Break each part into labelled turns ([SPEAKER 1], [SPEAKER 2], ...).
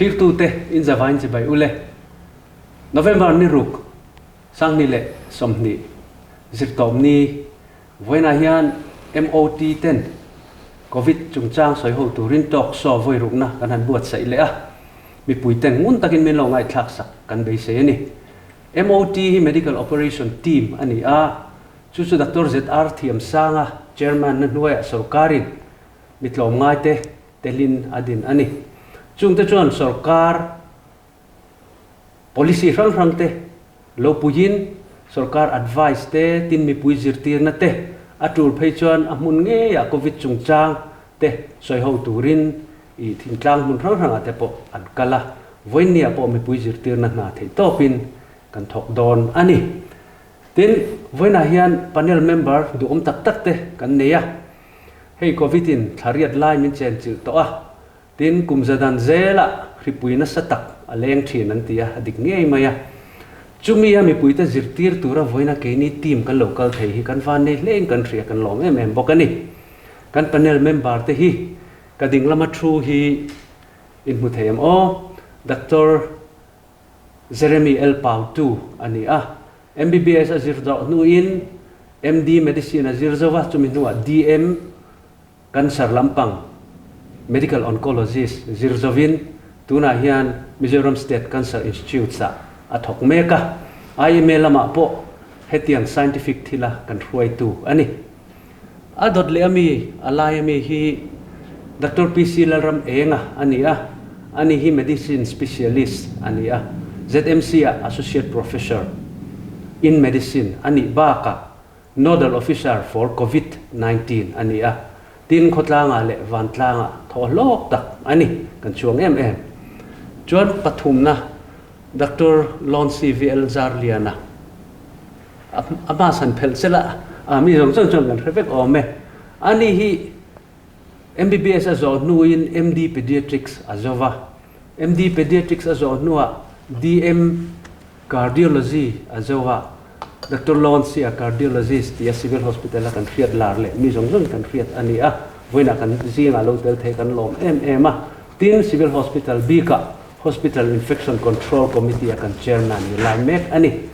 [SPEAKER 1] Thlirtute in zavain chibai ule. November ni ruk, Sangni leh 20 Zirtawpni vawiinah hian MOT ten Covid chungchang sawi ho turin talk show vawi rukna kan han buatsaih leh a, mipui ten ngun takin min lo ngaihthlak sak kan beisei a ni. MOT hi Medical Operation Team a ni a, chu chu Doctor ZR Thiamsanga Chairman na hnuaiah sorkarin mi tlawmngaite telin a din a ni. Chungte chuan sorkar Policy hrang hrang te lo puiin sorkar advice te tin mipui zirtirna te a tul phei chuan a hmun ngeiah Covid chungchang te sawi ho turin i thingtlang hmun hrang hrangah te pawh an kal a, vawiinniah pawh mipui zirtirna hna theih tawpin kan thawk dawn a ni. Tin, vawiinah hian panel member duhawm tak tak te kan nei a, hei Covid in thla riat lai min chenchilh tawh a, Tin, kum zadan zelah hripui nasa tak a leng thin an ti a, a dik ngei mai a. Chumi a mipuite zirtir tura vawiina keini team kan lo kal thei hi kan van nei hlein kan hria, kan lawm em em bawk a ni. Kan panel member te hi ka ding lama thu hi in hmu thei em aw? Doctor Jeremy L. Pautu a ni a, MBBS a zir zawh hnuin MD Medicine a zir zo va, chumi hnuah DM, Cancer lampang Medical Oncologist zir zovin tunah hian Mizoram State Cancer Institutes-ah a thawk mek a, IMA lamah pawh hetiang scientific thila kan hruaitu a ni. A dawt leh ami, a lai ami hi Doctor PC Lalram Enga a ni a, ani hi Medicine Specialist a ni a, ZMC-ah Associate Professor in Medicine a nih bakah Nodal Officer for Covid 19 a ni a, tin khawtlangah leh vantlangah thawh hlawk tak a ni, kan chhuang em em. Chuan pathumna Doctor Loncy VL Zarliana a hma san phelh sela a mi zawng zawng chuan kan hre vek awm e. Ani hi MBBS a zawh hnuin MD Pediatrics a zo va, MD Pediatrics a zawh hnuah DM Cardiology a zo a, Doctor Loncy a cardiologist tia Civil Hospital a kan hriat lar leh mi zawng zawng kan hriat a ni a, vawiinah kan zingah lo tel thei kan lawm em em a. Tin, Civil Hospital bikah Hospital Infection Control Committee a kan chairman ni lai mek a ni.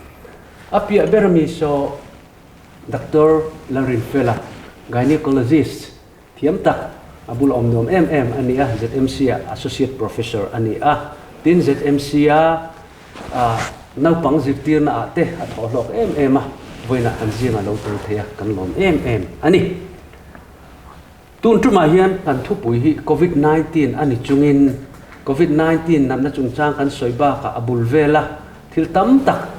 [SPEAKER 1] A piah ber ami saw Doctor Lalrinfela, gynecologist thiam tak, a bul awm nuam em em a ni a, ZMC ah Associate Professor a ni a. Tin, ZMC a naupang zirtirna ah te a thawh hlawk em em a, vawiinah kan zing a lo tel thei a, kan lawm em em a ni. Tun tumah hian kan thupui hi Covid 19 a ni chungin Covid 19 natna chungchang kan sawi bakah a bul vela thil tam tak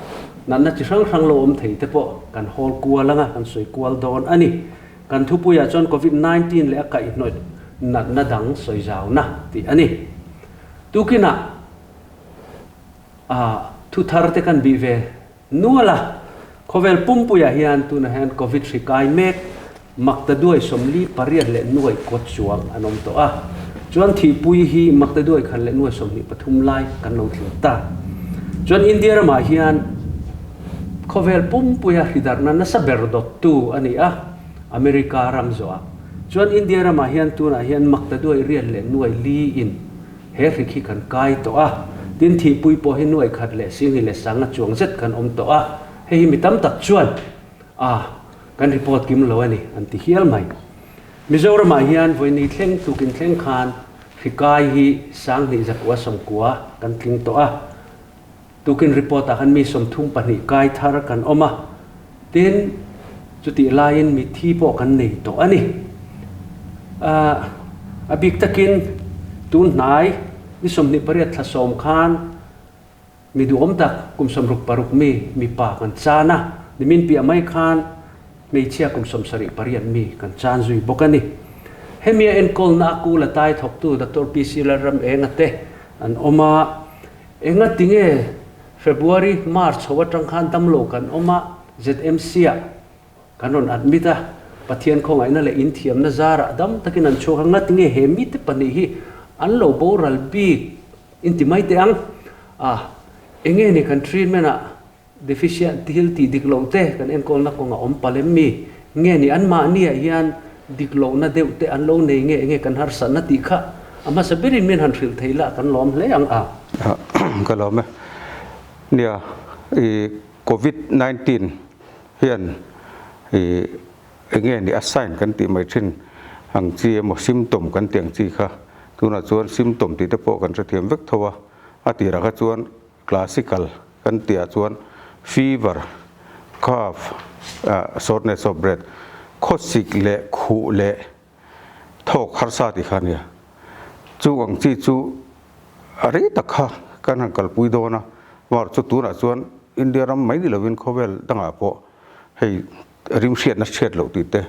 [SPEAKER 1] natna chi hrang hrang lo awm thei te pawh kan hawl kual anga kan sawi kual dawn a ni. Kan thupuiah chuan Covid 19 leh a kaihhnawih natna dang sawi zauna tih a ni. Tukinah A thu thar te kan bih ve nual a, khawvel pumpuiah hian tunah hian Covid hri kai mek maktaduai 48 leh nuai kawt chuang an awm tawh a, chuan thihpui hi maktaduai khat leh nuai 23 lai kan lo thlir ta. Chuan India ramah hian khawvel pumpuia hri darhna nasa ber dawttu a ni a, America ram zawhah. Chuan India ramah hian tunah hian maktaduai riat leh nuai li in He hri khi kan kai tawh a, tin thihpui pawh hi nuai khat leh singhi leh sanga chuang zet kan awm tawh a, hei hi mi tam tak chuan a kan report kim lo a ni an ti hial mai. Mizoramah hian vawini thleng tukin thleng khan hri kai hi sanghnih zakua sawmkua kan tling tawh a, tukin report ah khan mi 32 kai thar kan awm a, tin chutih laiin mithi pawh kan nei tawh a ni. A bik takin tun hnai ni 28 thla 10 khan mi duhawm tak kum 66 mi mipa kan chan a, nimin piah mai khan hmeichhia kum 78 mi kan chan zui bawk a ni. Hemi a enkawlna a kul a tai thawktu Doctor PC Lalram Enga te an awm a, Enga tinge February, March ho atang khan damlo kan awm a, ZMC ah kan rawn admit a, Pathian khawngaihna leh inthiamna zarah dam takin an chhuak a, nga tinge he mite pahnih hi an lo boral bik inti mai teh ang a, enge ni kan treatment ah deficient thil tih dik loh te kan enkawlna kawng a awm palh em mi? Nge ni anmahni ah hian dik lohna deuh te an lo nei nge enge kan harsatna tih kha? A hmasa berin min han hrilh thei la kan lawm hle ang a.
[SPEAKER 2] Ka lawm e. Nia, i Covid 19 hian i enge ni a sign kan tih mai thin ang chi emaw symptom kan tih ang chi kha tunah chuan symptom tih te pawh kan hrethiam vek tho a, a tirah kha chuan classical kan tih ah chuan fever, cough, shortness of breath, khawsik leh khuh leh thawk harsa tih kha a nia. Chu ang chi chu a rei tak kha kan han kalpui dawn a, var chu tunah chuan India ram mai ni lovin khawvel dangah pawh hei rim hriatna hriat loh tih te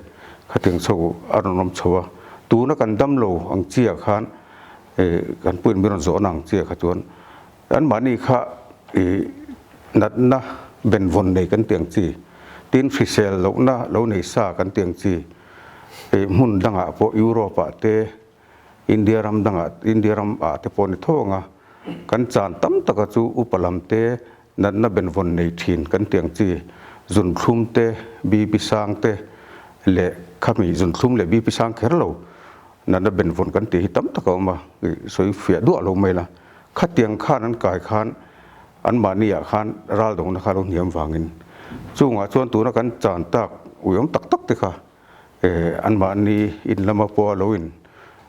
[SPEAKER 2] khatiang chho a rawn awm chho a. Tuna kan dam lo ang chiah khan kan puin min rawn zawhna ang chiah kha chuan Anmahni kha i natna benvawn nei kan tih ang chi, tin hrisel lohna lo nei sa kan tih ang chi, i hmun dangah pawh Europe ah te, India ram dangah, India ram ah te pawh ni tho ang a, kan chan tam taka chu upa lam te natna benvawn nei thin kan tih ang chi, zunthlum te, BP sang te leh khami zunthlum leh BP sang kher lo natna benvawn kan tih hi tam tak a awm a, i sawi fiah duah lo mai la. Khatiang khan an kai khan anmahni ah khan ral dawngna kha lo hniam vangin chungah chuan tuna kan chan tak uiawm tak tak te kha anmahni in lama pawha lo in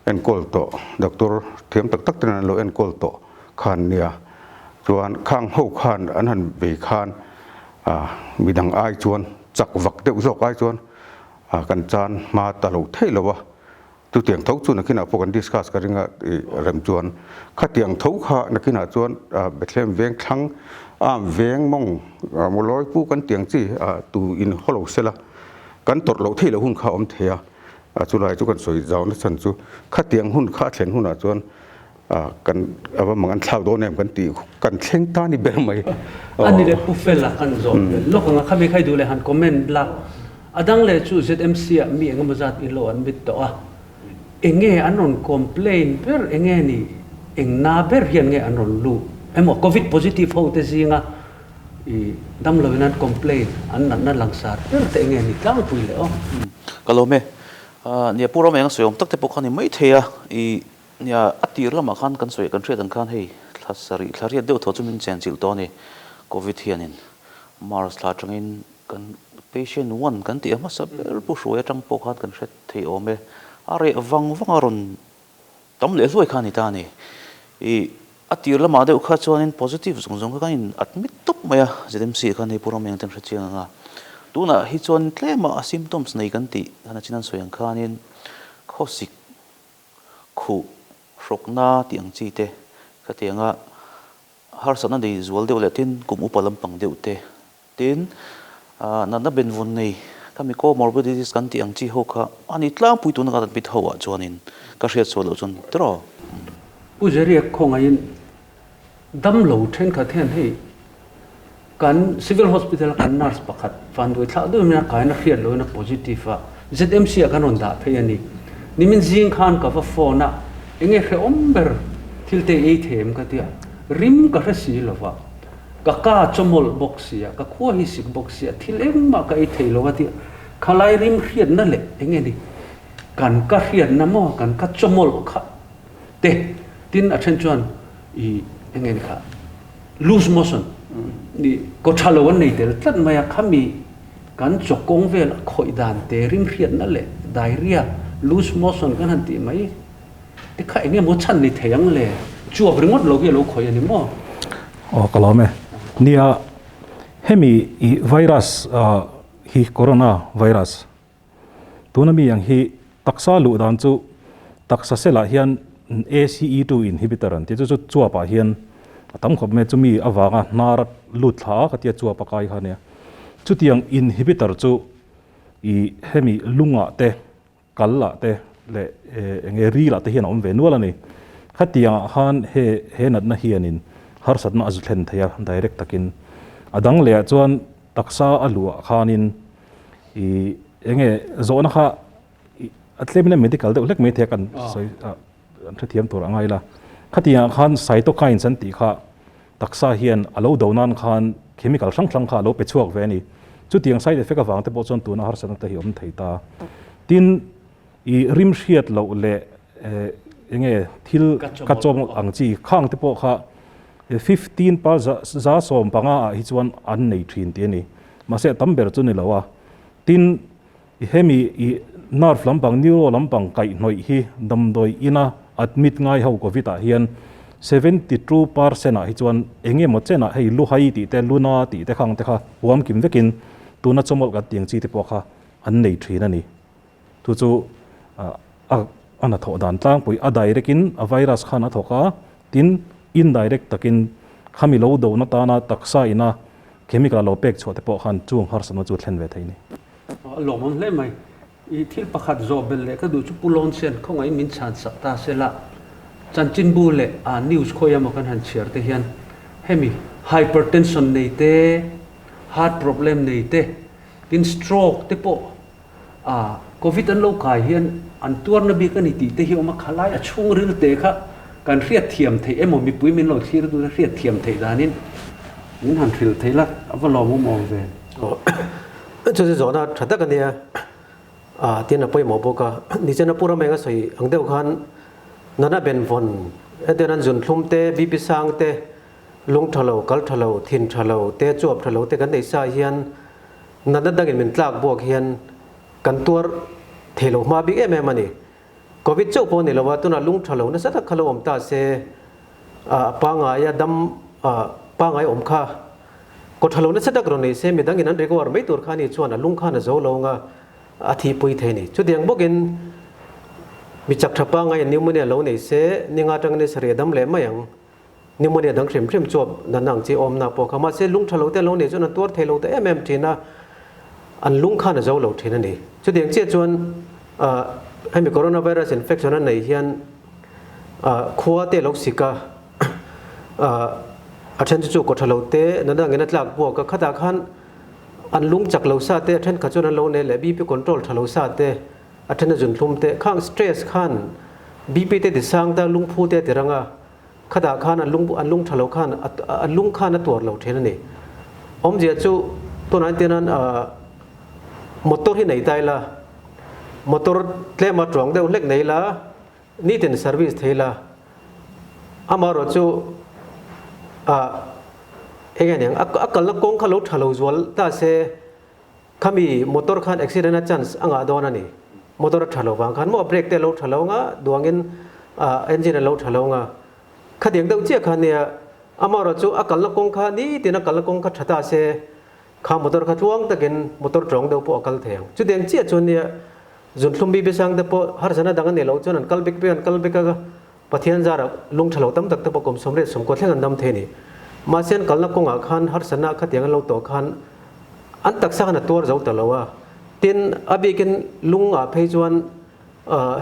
[SPEAKER 2] enkawl tawh doctor thiam tak tak ten an lo enkawl tawh khan nia chuan khang ho khan an han vei khan midang ai chuan chak vak deuh zawk ai chuan kan chan hma ta lo theih lo a. Chutiang tho chu nakinah pawh kan discuss ka ring a i rem chuan khatiang tho kha nakinah chuan Bethlehem veng thlang am veng mawng mawlawi pu kan tiang chi tu in haw lo sela kan tawrh loh theih loh hun kha a awm thei a chulai chu kan sawi zau na chhan chu khatiang hun kha a thlen hunah chuan kan a va mang an thlak dawn em kan tih kan thleng ta ni ber mai.
[SPEAKER 1] Ani leh Pu Fela kan zawh vel lawk ang a, khami khai duh leh han comment la. A dang leh chu ZMC ah mi engemaw zat in lo an mit tawh a, enge an rawn complain ber enge ni eng na ber hian nge an rawn luh emaw covid positive ho te zinga i dam lo in an complain an natna langsar ber te enge ni tlangpui leh aw.
[SPEAKER 3] Ka lawm e. Nia Pu Ram eng a sawi awm tak te pawh kha ni maithei a, i Nia, a tir lamah khan kan sawi kan hriat ang khan hei thla sarih thla riat deuh thaw chu min chenchilh tawh a ni. Covid hianin March thla atangin kan patient one kan tih a hmasa ber pu hruai atang pawh khan kan hre thei awm e. A reh vang vang a rawn tam leh hluai kha a ni ta a ni. Ih, a tir lamah deuh kha chuanin positive zawng zawng kha kan in admit tawp mai a, ZMC ah khan hei Pu Rameng ten hre chiang ang a. Tunah hi chuan tlema a symptoms nei kan tih khan a chin an sawi ang khanin khawsik khuh hrawkna tih ang chi te khatianga harsatna nei zual deuh leh tin kum upa lampang deuh te tin natna benvawn nei khami comorbidities kan tih ang chi ho kha a ni tlangpui tuna kan admit ho ah chuanin ka hriat sual loh chuan tiraw.
[SPEAKER 1] Pu Zeriak khawngaihin damlo thenkhat hian hei kan Civil Hospital a kan nurse pakhat vanduai thlak deuh mai a kaina hriat loin a positive a, ZMC ah kan rawn dah phei a ni. Nimin zing khan ka va phone a, enge hrehawm ber thil te ei thei em ka tia, rim ka hre si lo va, ka ka chawmawlh bawk sia, ka khua hi sik bawk sia, thil engmah ka ei thei lo a tia, khalai rim hriatna leh enge ni kan ka hriatna maw kan ka chawmawlh kha te tin a then chuan i enge ni kha loose motion ni kaw tha lo an nei tel tlat mai a khami kan chaw kawng vel a khawih dan te rim hriatna leh diarrhea loose motion kan han tih mai te kha enge maw chhan ni thei ang le chuap ringawt lo hi a lo khawih a ni maw?
[SPEAKER 4] Aw ka lawm e. Nia hemi i virus hi corona virus Tuna mi ang hi taksa luh dan chu taksa cell ah hian ACE2 inhibitor an ti chu chu chuap ah hian a tam khawp mai a, chumi avanga hnar lut thla a ka tia chuap a kai kha ania. Chutiang inhibitor chu ih hemi lungah te kal ah te leh eng nge ril ah te hian a awm ve nual a ni. Khatiang ah khan he he natna hianin harsatna a zu thlen thei a direct takin. A dang leh ah chuan taksa a luh ah khanin I enge zawhna kha a tlemin a medical deuh hlek mai thei a kan sawi an hrethiam tur a ngai la. Khatiangah khan cytokines an tih kha taksa hian a lo do nan khan chemical hrang hrang kha a lo pe chhuak ve a ni. Chutiang side effect avang te pawh chuan tuna harsatna te hi a awm thei ta. Tin, i rim hriat loh leh enge thil ka chawm ang chi khang te pawh kha 15 pa 15% ah hi chuan an nei thin tih a ni. Mahse a tam ber chu ni lo a. Tin, hemi i nerve lampang, neuro lampang kaihhnawih hi damdawi ina admit ngai ho covid ah hian 72% ah hi chuan eng emaw chenah hei luhai tih te, luna tih te khang te kha huam kim vekin tuna chawmawlh kan tih ang chi te pawh kha an nei thin a ni. Chu chu a hnathawh dan tlangpui a direct in a virus khan a thawk a, tin indirect takin khami lo dohna tana taksa ina chemical a lo pek chhuah te pawh khan chung harsatna chu thlen ve thei a ni.
[SPEAKER 1] A lawmawm hle mai. I thil pakhat zawh belh leh ka duh chu Pu Lawnsen khawngaihin min chhan sak ta se la, chanchinbu leh news khawi emaw kan han chhiar te hian hemi hypertension nei te, heart problem nei te, tin stroke te pawh A, Covid an lo kai hian an tuarna bik a ni tih te hi awm a, khalai a chhungril te kha kan hriat thiam theih emaw mipui min lo thlir dun a hriat thiam theih danin min han hrilh theih la, a va lawmawm awm ve.
[SPEAKER 5] Aw, chu chu zawhna tha tak a nia, a tin a pawimawh bawk a, nichen a pu Ramenga sawi ang deuh khan nana benvawn hetiang an zunthlum te, BP sang te, lung tha lo, kal tha lo, thin tha lo te, chuap tha lo te kan nei sa hian Natna dangin min tlak buak hian kan tuar thei lo hma bik em em a ni. Covid chauh pawh a ni lo a, tunah lung tha lo nasa tak kha lo awm ta se, a pangaia dam pangai awm kha kaw tha lo nasa tak rawn nei se, midangin an recover mai tur kha a ni chuan a lung khan a zo lo anga a thihpui thei a ni. Chutiang bawkin mi chak tha pangaia pneumonia lo nei se, ninga atangin ni sarih a dam leh mai ang. Pneumonia dang hrim hrim chuap natna ang chi awmna pawh kha mahse lung tha lo te an lo neih chuan an tuar thei lo ta em em thin a, an lung khan a zo lo thin a ni. Chutiang chiah chuan hemi coronavirus infection a neih hian khua te a lo sik a, a then chu chu kaw tha lo te natna angin a tlak buak a, khatah khan an lung chak lo sa te a thenkhat chuan an lo nei leh BP control tha lo sa te a then a zunthlum te khang stress khan BP te ti sang ta lungphu te a ti rang a, Khatah khan an lung an lung tha lo khan an lung khan a tuar lo thin a ni. Awmzia chu tunah hian tian motor hi nei ta ila, motor tlema tuang deuh hlek nei ila, nitin service thei ila, amaherawh chu eng nge niang a kalna kawng kha lo tha lo zual ta se, Khami motor khan accident a chance a ngah dawn a ni. Motor a tha lo vang khan maw brake te a lo tha lo nga, duangin engine a lo tha lo nga. Khatiang deuh chiah kha nia, amaherawh chu a kalna kawng kha nitin a kalna kawng kha tha ta se, kha motor kha tluang takin motor tawng deuh pawh a kal thei ang. Chutiang chiah chuan nia, zunthlum bibi sang te pawh harsatna dang a nih loh chuan an kal bik bik an kal bik a, Pathian zarah lung tha lo tam tak te pawh kum 89 thleng an dam thei a ni. Mahse an kalna kawngah khan harsatna khatiang an lo tawh khan an taksa khan a tuar zo ta lo a. Tin, a bikin lungah phei chuan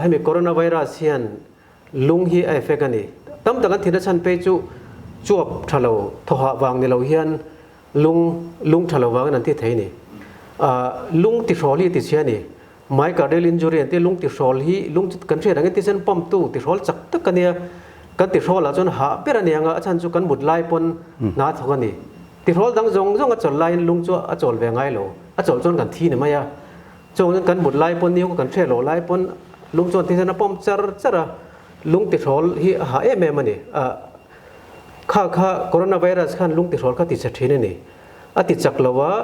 [SPEAKER 5] hemi coronavirus hian lung hi a effect a ni. Tam tak an thihna chhan phei chu chuap tha lo thawhah vang ni lo hian lung lung tha lo vangin an thi thei a ni. Lung tihrawl hi tichhia a ni. Myocardial injury an tih lung tihrawl hi lung chu kan hriat angin thisen pump tu tihrawl chak tak a nia, kan tihrawl ah chuan hah ber a ni ang a, a chhan chu kan mut lai pawn hna thawk a ni. Tihrawl dang zawng zawng a chawl laiin lung chu a chawl ve ngai lo, a chawl chuan kan thi ni mai a. Chuvang chuan kan mut lai pawn ni kan hriat loh lai pawn lung chuan thisen a pump char char a, lung tihrawl hi a hah em em a ni. Kha kha coronavirus khan lung tihrawl kha ti chhe thin a ni. A ti chak lo a,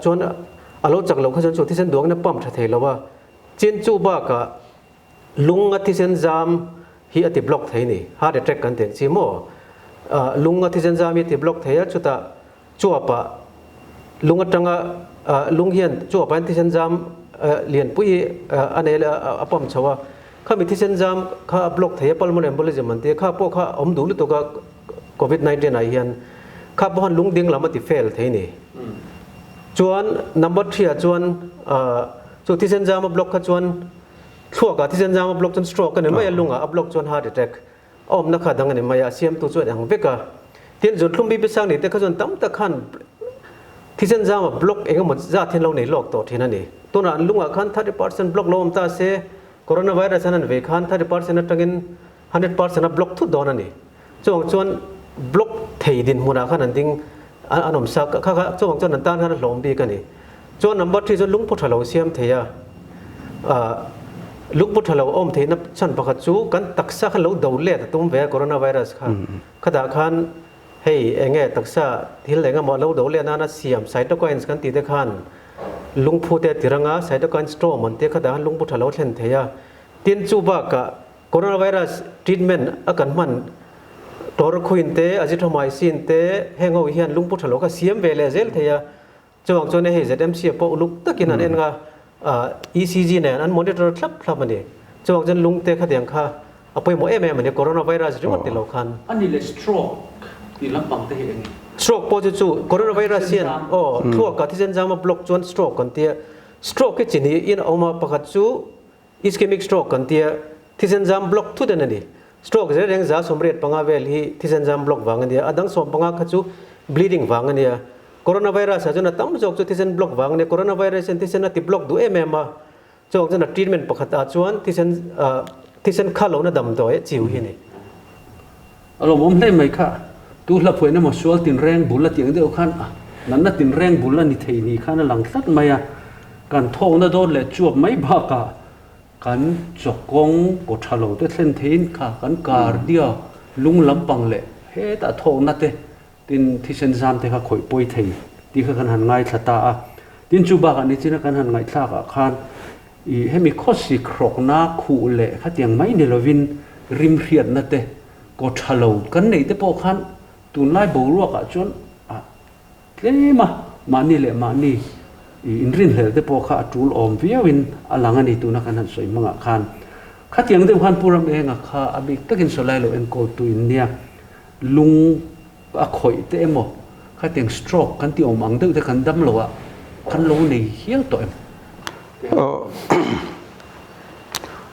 [SPEAKER 5] chuan a lo chak lo kha chuan chu thisen duangin a pump tha thei lo a, chin chu bakah lung a thisen zam hi a ti block thei ni, heart attack kan tih ang chi maw, lung a thisen zam hi a ti block thei a, chutah chuapah lung atanga lung hian chuapah hian thisen zam lianpui hi a nei a pump chho a, khami thisen zam kha a block thei a, pulmonary embolism an ti a, kha pawh kha a awm duh lutuk a covid 19 ah hian kha pawh khan lung ding lam a ti fail thei ni. Chuan number 3 ah chuan chu thisen zam a block kha chuan thluak ah thisen zam a block chuan stroke a ni mai a, lung ah a block chuan heart attack a awmna kha dang a ni mai a, a siamtu chuan ang vek a. Tin zunthlum bibi sang ni te kha chuan tam tak khan thisen zam a block engemaw zat hian lo nei lawk tawh thin a ni. Tunah an lungah khan 30% block lo awm ta se coronavirus an han vei khan 30% atangin 100% a block thut dawn a ni. Chuvang chuan block thei dinhmunah khan an ding an awm sak kha kha chuvang chuan an tan khan a hlawm bik a ni. Chuan number 3 chuan lungphu tha lo siam thei a. Lungpu tha lo awm theihna chhan pakhat chu kan taksa khan lo do let a tum ve a coronavirus kha. Khatah khan hei enge taksa thil engemaw lo do let nana siam cytokines kan tih te khan lungphu te a ti rang a, cytokine storm an tia khatah khan lungpu tha lo thlen thei a. Tin chu bakah coronavirus treatment a kan hman chloroquine te, azithromycin te heng ho hian lungpu tha lo kha siam ve leh zel thei a. Chuvang chuan hei ZMC ah pawh uluk takin an en nga ECG nen an monitor thlap thlap a ni. Chuvang chuan lungte khatiang kha a pawimawh em em a ni, coronavirus ringawt ti lo khan.
[SPEAKER 1] A ni le stroke tih lampang te hi eng?
[SPEAKER 5] Stroke pawh chu chu coronavirus hian aw thluakah thisen zam a block chuan stroke kan tia. Stroke hi chi hnih in a awm a, pakhat chu ischemic stroke kan tia, thisen zam block thut en a ni. Stroke zel reng 185 vel hi thisen zam block vang a nia, a dang 15 kha chu bleeding vang a nia. Coronavirus ah chuan a tam zawk chu thisen block vang a nia, coronavirus hian thisen a ti block duh em em a, chuvang chuan a treatment pakhat ah chuan thisen thisen kha lohna damdawi a chiu hi a ni.
[SPEAKER 1] A lawmawm hle mai kha, tu hla phuain emaw sual tinreng bul a tih ang deuh khan a natna tinreng bul a ni thei ni khan a lang tlat mai a, kan thawkna dawn leh chuap mai bakah Kan chawkawng kaw tha lo te thlen theiin kha kan cardio lung lampang leh hetah thawkna te tin thisen zam te kha khawih pawi thei tih kha kan han ngaithla ta a. Tin chu bakah nichina kan han ngaihthlak ah khan ih hemi khawsik hrawkna khuh leh khatiang mai ni lovin rim hriatna te kaw tha lo kan neih te pawh khan tunlai boruak ah chuan ah Tlem a, mahni leh mahni inrinhlelh te pawh kha a tul awm viauin a lang a ni tuna kan han sawi hmangah khan. Khatiang deuh khan Pu Ramenga kha a bik takin sawlai lo enkawltu in nia lung a khawih te emaw khatiang stroke kan ti awm ang deuh te kan dam lo a, kan lo nei hial tawh em?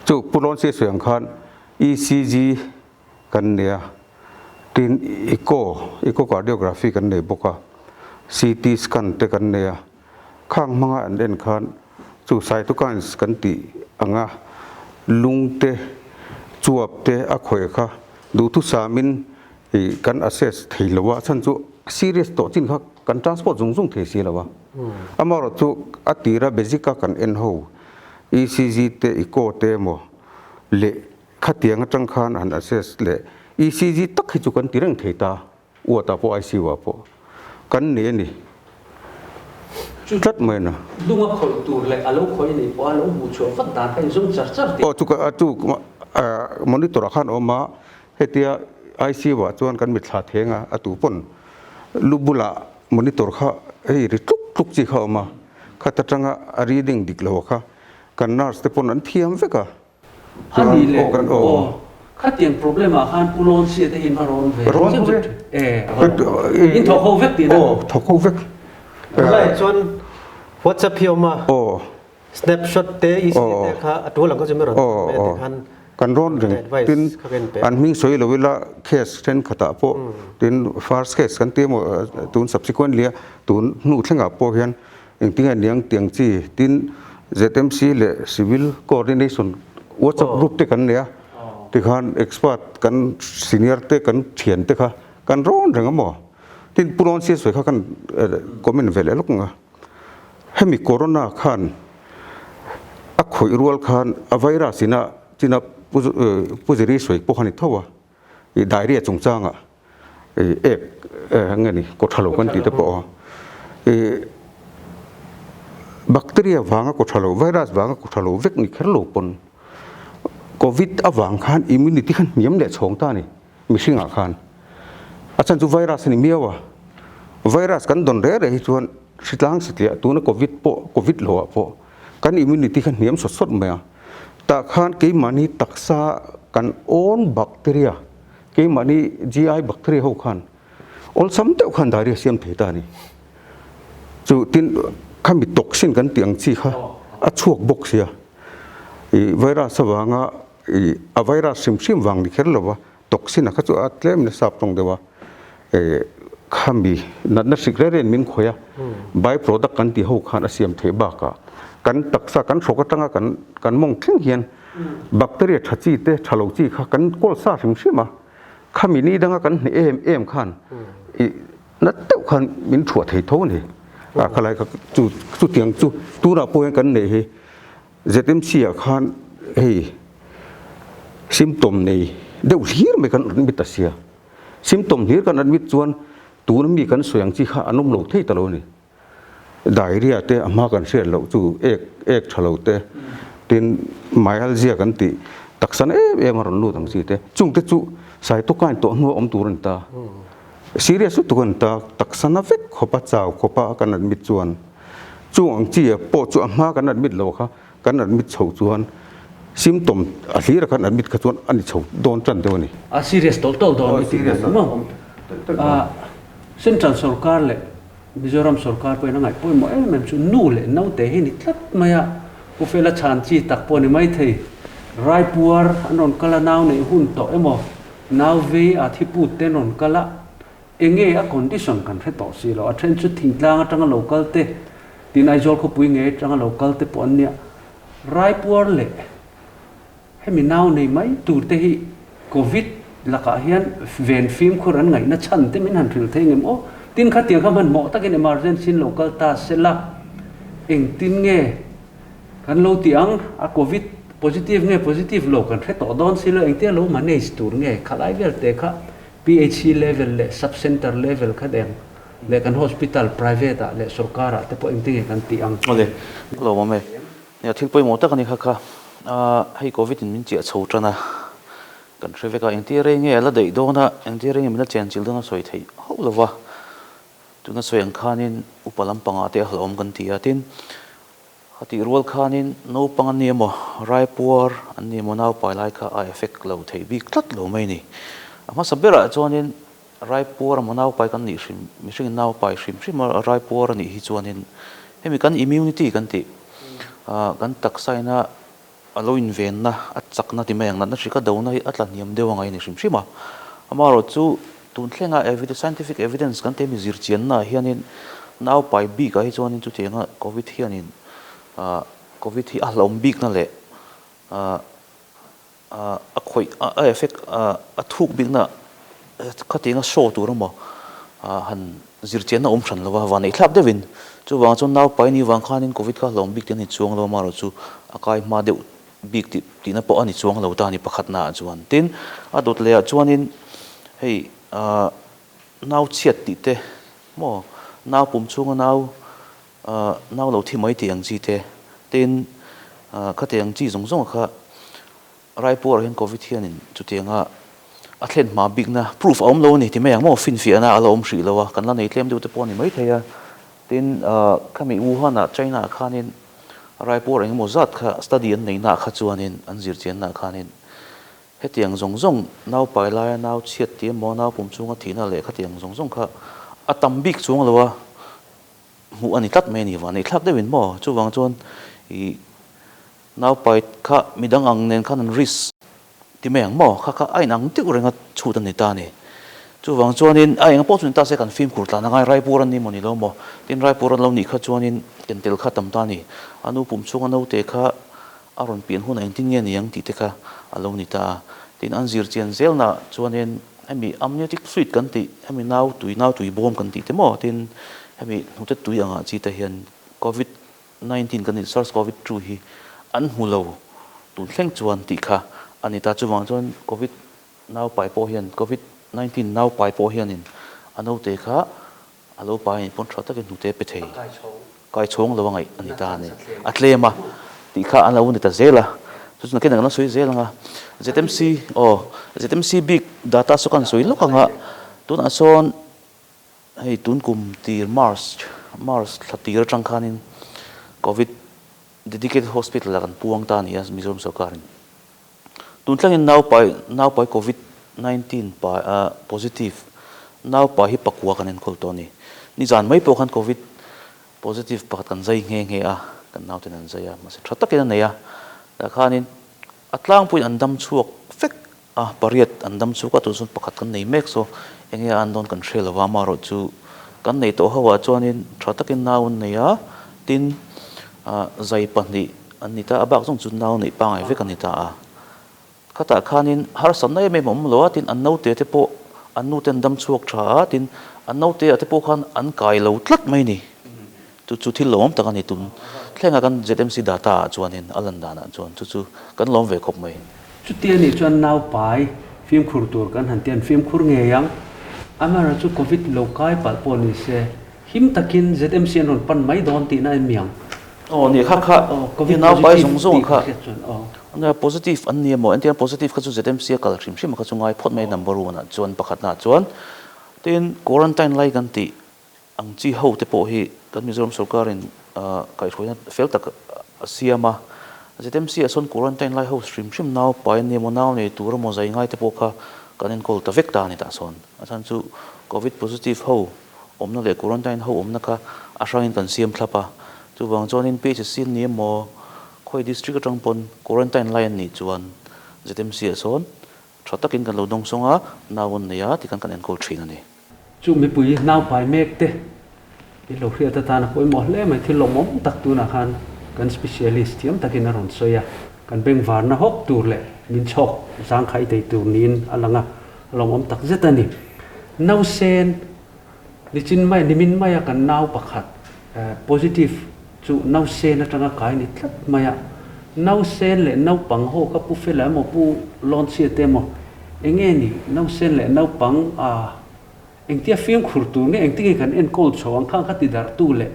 [SPEAKER 2] Chu Pu Lawnsi sawi ang khan ECG kan nei a, tin echo, echocardiography kan nei bawk a, CT scan te kan nei a, khang hmanga an en khan chu cytokines kan tih anga lung te, chuap te a khawih kha duhthusamin ih kan assess thei lo a, chhan chu serious tawh chin kha kan transport zung zung thei si lo a, amaherawhchu chu a tira basic a kan en ho ECG te, echo te emaw leh Khatiang atang khan han assess leh ECG tak hi chu kan ti reng thei ta, ward ah pawh ICU ah pawh kan nei a ni tlat mai na.
[SPEAKER 1] Lung a khawih tur leh a lo khawih anih pawh a lo hmuh chhuah vat dan kha inzawm char char tih.
[SPEAKER 2] Aw chu ka chu monitor ah khan a awm a, hetia ICU ah chuan kan mitthla theng a, a tu pawn lu bulah monitor kha hei ri tluk tluk chi kha a awm a, khat atanga a reading dik lo kha kan nurse te pawn an thiam vek a.
[SPEAKER 1] A nih leh aw, khatiang problem ah khan Pu Lawnsia te hian va rawn ve
[SPEAKER 2] Rawn ho ve.
[SPEAKER 1] E, in thawk ho vek tihna.
[SPEAKER 2] Aw, thawk ho vek.
[SPEAKER 5] Tunlai chuan WhatsApp hi a awm a,
[SPEAKER 2] Aw.
[SPEAKER 5] Snapshot te, EC te kha a tul ang kha chu mi rawn thawk mai a ti khan.
[SPEAKER 2] Kan rawn reng tin an hming sawi lo ila case thenkhatah pawh tin first case kan ti emaw tun subsequently a tun hnu thlengah pawh hian Engtinge niang tiang chi tin ZMC leh Civil Coordination WhatsApp group te kan nei a, tikhan expert kan senior te kan thian te kha kan rawn reng a maw? Tin Pu Rawn Siasawi kha kan comment ve leh lawk ang a, hemi corona khan a khawih rual khan a virus ina china Pu Ziri sawi pawh kha ni tho a, i diarrhea chungchangah ek nge ni kaw tha lo kan tih te pawh a i bacteria vanga kaw tha lo virus vanga kaw tha lo vek ni kher lo pawn covid avang khan immunity khan hniam leh chhawng ta a ni mihring ah khan a chhan chu virus a ni miau a virus kan dawn reh reh hi chuan hritlang satliah tuna covid pawh covid lo ah pawh kan immunity kha hniam sawt sawt mai a tah khan keimahni taksa kan own bacteria Keimahni GI bacteria ho khan awlsam deuh khan diarrhea siam thei ta a ni. Chu tin khami toxin kan tih ang chi kha a chhuak bawk sia. I virus avanga i a virus hrim hrim vang ni kher lova toxin a kha chu a tlem in a sap tawng deuh a. E khami natna hrik reng reng min khawih a by product kan tih ho khan a siam theih bakah kan taksa kan hrawk atanga kan kan mawng thleng hian Bacteria tha chi te tha lo chi kha kan kawl sa hrim hrim a, khami ni danga kan hneh em em khan i na deuh khan min thuah thei tho a ni. A khalai kha chu chutiang chu tunah pawh hian kan neih hi ZMC ah khan hei symptom nei deuh hlir mai kan admit ta sia. Symptom hlir kan admit chuan tuna mi kan sawi ang chi kha an awm lo thei ta lo a ni. Diarrhea te a hma kan hriat loh chu ek ek tha lo te tin myalgia kan tih taksa na em em a rawn lut ang chi te chung te chu cytokine tawh hnua awm tur a ni ta. Serious lutuk a ni ta taksa na vek khawp a chau khawp a kan admit chuan chung ang chi pawh chu a hma kan admit lo kha kan admit chho chuan symptom a hlir a kan admit kha chuan a ni chho dawn tan deuh a ni.
[SPEAKER 1] A serious tawlh tawlh dawn ni tih maw? Central sorkar leh Mizoram sorkar pawhin a ngaih pawimawh em em chu nu leh naute hi ni tlat mai a, Pu Fela chhan chi tak pawh ni maithei. Raipuar an rawn kal a, nau neih hun tawh emaw, nau vei a thi put te an rawn kal a, enge a condition kan hre tawh si lo. A then chu thingtlang atanga lo kal te, tin Aizawl khawpui ngei atanga lo kal te pawh an nia. Raipuar leh Hemi nau nei mai tur te hi Covid lakah hian ven fimkhur an ngaihna chhan te min han hrilh thei ngem aw? Tin khatiang kha hmanhmawh takin emergency in lo kal ta se la, engtin nge kan lo tih ang? A Covid positive nge positive lo kan hre tawh dawn si lo, engtia lo manage tur nge? Khalai vel te kha PHC level leh sub center level kha deng leh kan hospital private ah leh sorkar ah te pawh engtin nge kan tih ang?
[SPEAKER 3] Awle, ka lo awm e. Nia, thil pawimawh tak a ni kha kha. Hei Covid in min chiah chho tan a, kan hre vek a, engtia rei nge a la daih dawn a, engtia rei nge min la chen chilh dawn a sawi theih hauh lo va. Tuna sawi ang khanin upa lampangah te a hlauhawm kan ti a, tin, khatih rual khanin naupang an ni emaw, raipuar an ni emaw naupai lai kha a effect lo thei bik tlat lo mai a ni. A hmasa berah chuanin Raipuar emaw naupai kan nih hrim, mihringin naupai hrim hrim a raipuar a nih hi chuanin hemi kan immunity kan tih kan taksa ina a lo invenna a chakna ti mai ang natna hri kha dona hi a tla hniam deuh angai a ni hrim hrim a. Amaherawh chu tun thlenga evidence scientific evidence kan tih hemi zirchianna ah hianin naupai bikah hi chuanin chutianga covid hianin covid hi a hlauhawm bikna leh a khawih a effect a thuk bikna khatianga show tur emaw han zirchianna awm hran lova van eihthlak deuhin chuvang chuan naupai ni vang khanin covid kha hlawm bik te a ni chuang lo amaherawh chu a kai hma deuh bik tih tihna pawh a ni chuang lo ta a ni pakhatna ah chuan tin a dawt leh ah chuanin hei nau chhiat tih te maw nau pum chhunga nau Nau lo thi mai tih ang chi te, tin khatiang chi zawng zawng kha Raipur ah hian Covid hianin chutianga a thlen hma bikna proof a awm lo a ni ti mai ang maw, finfiahna a la awm hrih lo a, kan la nei tlem deuh te pawh a ni mai thei a. Tin, khami Wuhan ah China ah khanin Raipur engemaw zat kha study an neihna ah kha chuanin an zirchianna ah khanin hetiang zawng zawng nau pai laia nau chhiat tih emaw nau pum chhunga thihna leh khatiang zawng zawng kha a tam bik chuang lo a. Hmuh a ni tlat mai a ni vang neih thlak deuhin maw? Chuvang chuan ih naupai kha midang ang nen khan an risk ti mai ang maw? Kha kha a inang deuh renga chhut a ni ta a ni. Chuvang chuanin a eng pawh chu ni ta se kan fimkhur tlan angai Raipur an ni maw ni lo maw? Tin Raipur an lo nih kha chuanin ken tel kha tam ta a ni. A nu pum chhunga naute kha a rawn pian hunah engtin nge ni ang tih te kha a lo ni ta a. Tin an zir chian zelnaah chuanin Hemi amniotic fluid kan tih, hemi nau tui, nau tui bawm kan tih te maw tin hemi hnute tui angah chi te hian covid 19 kan tih sars covid 2 hi an hmu lo tun thleng chuan tih kha a ni ta. Chuvang chuan covid nau pai pawh hian covid 19 nau pai pawh hianin a naute kha a lo pai a nih pawn tha takin hnute pe thei kai chhawng lo a ngaih a ni ta a ni. A tlem a tih kha an lo ni ta zel a, chu chu nakin an la sawi zel ang a. ZMC aw ZMC bik data saw kan sawi lawk ang a, tunah sawn hei tun kum tir March March thla tir atang khanin Covid dedicated hospital ah kan puang ta a ni a Mizoram sorkarin. Tun thlengin naupai naupai covid 19 pai positive naupai hi pakua kan enkawl tawh a ni. Nizan mai pawh khan covid positive pakhat kan zai nghe nghe a, kan nauten an zai a, mahse tha takin a nei a. Tah khanin a tlangpuiin an dam chhuak vek a, pariat an dam chhuak a, tun chuan pakhat kan nei mek so enge a an dawn kan hre lo va, amaherawh chu kan nei tawh ho ah chuanin tha takin nau an nei a, tin zai pahnih An ni ta a, bak zawng chu nau neih pangai vek a ni ta a. Khatah khanin harsatna em em a awm lo a, tin an naute te pawh an nute an dam chhuak tha a, tin an naute ah te pawh khan an kai lo tlat mai a ni. Chu chu thil lo awm tak a ni tun thlenga kan ZMC data ah chuanin a lan danah chuan chu chu kan lawm ve khawp mai.
[SPEAKER 1] Chuti a nih chuan nau pai fimkhur tur kan han tian fimkhur ngei ang. Amaherawhchu chu Covid lo kai palh pawh ni se him takin ZMC an rawn pan mai dawn tihna em mi ang?
[SPEAKER 3] Aw nia kha kha
[SPEAKER 1] Covid
[SPEAKER 3] nau pai
[SPEAKER 1] positive
[SPEAKER 3] zawng zawng
[SPEAKER 1] tih ka
[SPEAKER 3] kha
[SPEAKER 1] hriat chuan aw.
[SPEAKER 3] Nia positive an ni emaw entirna positive kha chu ZMC a kal hrim hrim a kha chu ngai phawt mai number one ah chuan pakhatna ah chuan tin quarantine lai kan tih ang chi ho te pawh hi kan Mizoram sorkarin kaihhruaina fel tak a siam a, ZMC ah sawn quarantine lai ho hrim hrim nau pai an ni emaw nau nei tur emaw zai ngai te pawh kha kan enkawl ta vek ta a ni tah sawn. A chhan chu Covid positive ho awmna leh quarantine ho awmna kha a hrangin kan siam thlap a, chuvang chuanin PHC an ni emaw khawi district atang pawn quarantine lai an nih chuan ZMC ah sawn Tha takin kan lo dawng sawng a, nau an nei a tikhan kan enkawl thin a ni.
[SPEAKER 1] Chu mipui nau pai mek te i lo hriat atana pawimawh hle mai thil lawmawm tak tunah khan kan specialist thiam takin a rawn sawi a, kan bengvarna hawk tur leh min chhawk zangkhai thei tur niin a lang a, a lawmawm tak zet a ni. Nausen nichin mai nimin maia kan nau pakhat positive chu nausen atanga kai ni tlat mai a, nausen leh naupang ho kha pu Fela emaw pu Lawnchhia te emaw eng nge ni nausen leh naupang a engtia fimkhur tur nge engtinge kan enkawl chho ang kha kha ti darhtu leh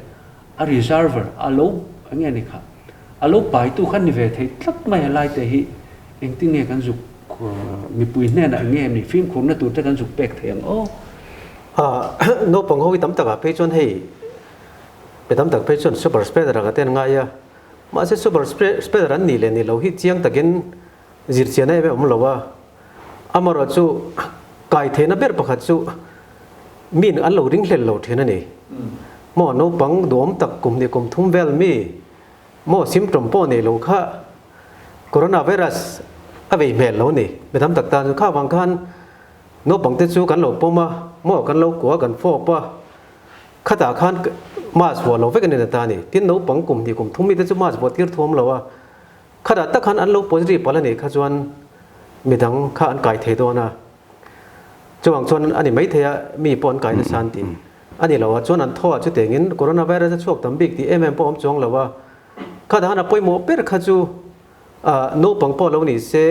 [SPEAKER 1] a reserver a lo eng nge ni kha a lo paitu kha ni ve thei tlat mai a lai te hi engtinge kan zuk mipui hnenah eng nge ni fimkhurna tur te kan zuk pek thei ang aw.
[SPEAKER 5] Naupang ho hi tam takah phei chuan hei Mi tam tak phei chuan super spreader ang te an ngai a, mahse super spreader an nih leh nih loh hi chiang takin zirchian em em awm lo a, amaherawh chu kai theihna ber pakhat chu miin an lo ringhlel lo thin a ni. Maw naupang duhawm tak kum hnih kum thum vel mi maw symptom pawh nei lo kha coronavirus a vei hmel lo ni. Mi tam tak tan chu kha vang khan naupang te chu kan lo pawm a, maw kan lo kua kan fawp a, Khatah khan mask vuah lo vek an in a ta a ni. Tin, naupang kum hnih kum thum mite chu mask vuah tir thuam lo a. Khatah tak khan an lo positive palh a nih kha chuan midang kha an kai thei dawn a. Chuvang chuan a ni maithei a, mi pawh an kai nasa an ti. A ni lo a, chuan an thaw ah chutiangin coronavirus a chhuak tam bik tih em em pawh a awm chuang lo a. Khatah khan a pawimawh ber kha chu naupang pawh lo ni se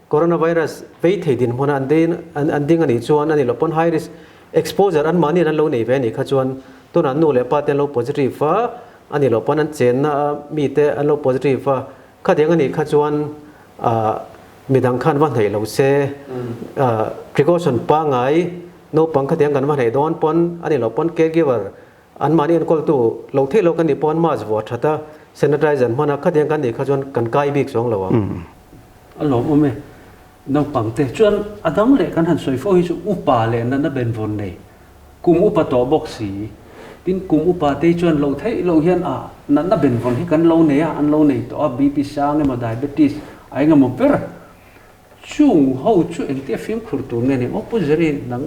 [SPEAKER 5] coronavirus vei thei dinhmun a an ding a nih chuan a ni lo pawn high risk exposure an mahni an lo nei ve a nih kha chuan tunah nu leh pa te an lo positive a, a ni lo pawn an chenna a mi te an lo positive a, khatiang a nih kha chuan midang khan va hnaih lo se precaution pangngai naupang khatiang kan va hnaih dawn pawn a ni lo pawn caregiver An mahni enkawltu lo theih lo kan nih pawh an mask vuah that a, sanitizer hman a, khatiang kan nih kha chuan kan kai bik chuang lo ang.
[SPEAKER 1] A lawmawm e. Naupang te chuan a dang leh kan han sawi fo hi chu upa leh natna benvawn nei, kum upa tawh bawk si. Tin, kum upa te hi chuan lo theih loh hian a natna benvawn hi kan lo nei a, an lo nei tawh a, BP sang emaw diabetes a eng emaw ber. Chung ho chu engtia fimkhur tur nge ni? Aw Pu Zeri nang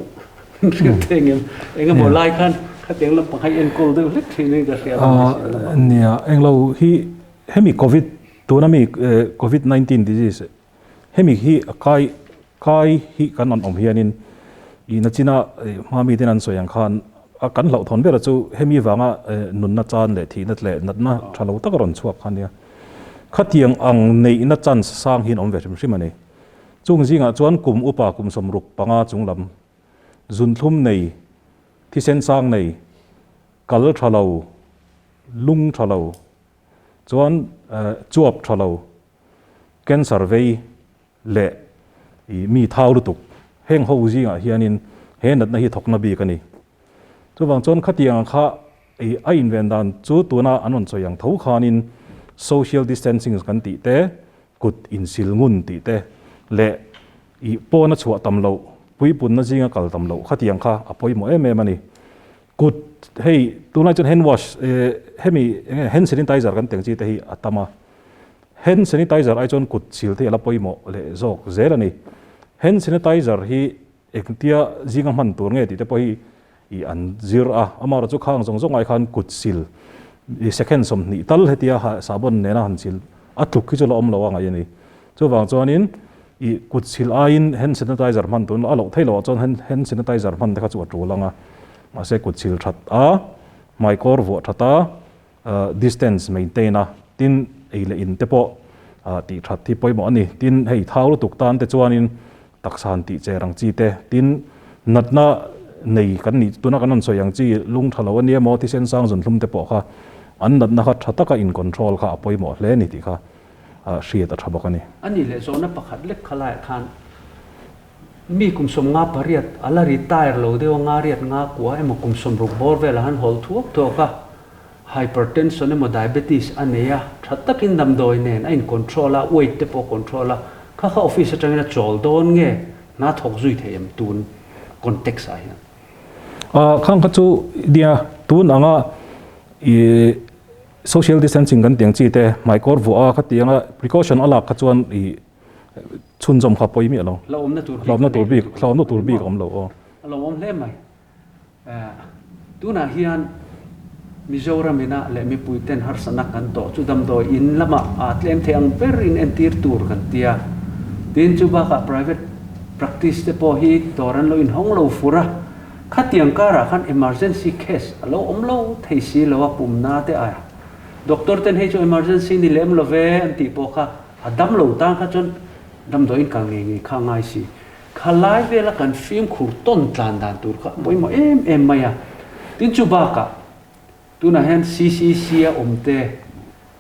[SPEAKER 1] hriat thei engem engemaw lai khan khatiang lampang kha i enkawl deuh hlek thin in ka hria a
[SPEAKER 4] ni. Nia, englo hi hemi covid tuna mi covid 19 disease hemi hi a kai kai hi kan an awm hianin i nachina hma miten an sawi ang khan a kan hlauhthawn ber chu hemi vanga nunna chan leh thihna leh natna tha lo tak a rawn chhuak kha nia. Khatiang ang neihna chance sang hian awm ve hrim hrim a ni. Chung zingah chuan kum upa kum 65 chunglam, zunthlum nei, thisen sang nei, kal tha lo, lung tha lo, chuan chuap tha lo, cancer vei leh mi thau lutuk heng ho zingah hianin he natna hi thawkna bik a ni. Chuvang chuan khatiang ang kha a inven dan chu tuna an rawn sawi ang tho khanin social distancing kan tih te, kut insil ngun tih te leh i pawna chhuah tam loh, puipunna zinga kal tam loh khatiang kha a pawimawh em em a ni. Kut hei tunlai chuan hand wash hemi enge hand sanitizer kan tih ang chi te hi a tam a, hand sanitizer ai chuan kut sil te hi a la pawimawh leh zawk zel a ni. Hand sanitizer hi Engtia zinga hman tur nge tih te pawh hi i an zir a, amaherawh chu khang zawng zawng ai khan kut sil i second 20 tal hetia sahbawn nena han sil a tluk hi chu la awm lo a ngaih a ni. Chuvang chuanin i kut sil aiin hand sanitizer hman tun a loh theih loh ah chuan hand sanitizer hman te kha chu a tul ang a, mahse kut sil that a, hmaikawr vuah that a. distance maintain a, tin ei leh in te pawh tih that hi pawimawh a ni. Tin, hei thau lutuk tan te chuanin taksa han tih cher ang chi te, tin natna nei kan nih tuna kan rawn sawi ang chi lung tha lo a nia maw, thisen sang zunhlum te pawh kha an natna kha tha taka in control kha a pawimawh hle a ni tih kha hriat a tha bawk a ni.
[SPEAKER 1] A nih leh zawhna pakhat lek kha laiah khan mi kum 58 a la retire lo deuh a, nga riat nga kua emaw kum 60 bawr velah han hawl thuak thuak a, hypertension emaw diabetes a nei a, tha takin damdawi nen a in control a, weight te pawh a control a, kha kha office atangin a chawl dawn nge hna thawk zui thei em tun context ah hian?
[SPEAKER 4] Khang kha chu nia tun anga i social distancing kan tih ang chi te hmaikawr vuah a khatiang a precaution a lak kha chuan i chhunzawm kha pawi miah lo.
[SPEAKER 1] Hlauhawmna tur bik
[SPEAKER 4] Hlauhawmna tur bik hlauhawmna tur bik a awm lo aw.
[SPEAKER 1] A lawmawm hle mai. Tunah hian Mizoram ina leh mipuiten harsatna kan tawh chu damdawi in lamah aa tlem thei ang berin entir tur kan ti a. Tin, chu bakah private practice te pawh hi dawr an lo inhawng lo fur a. Khatiang karah khan emergency case a lo awm lo thei si lo a pumna te aia. Doctor ten hei chu emergency ni lem lo ve an tih pawh kha a dam lo tan kha chuan damdawi in kal ngei ngei kha a ngai si. Kha lai vela kan fimkhur tawn tlan dan tur kha a pawimawh em em mai a. Tin chu bakah tunah hian CCC a awm te,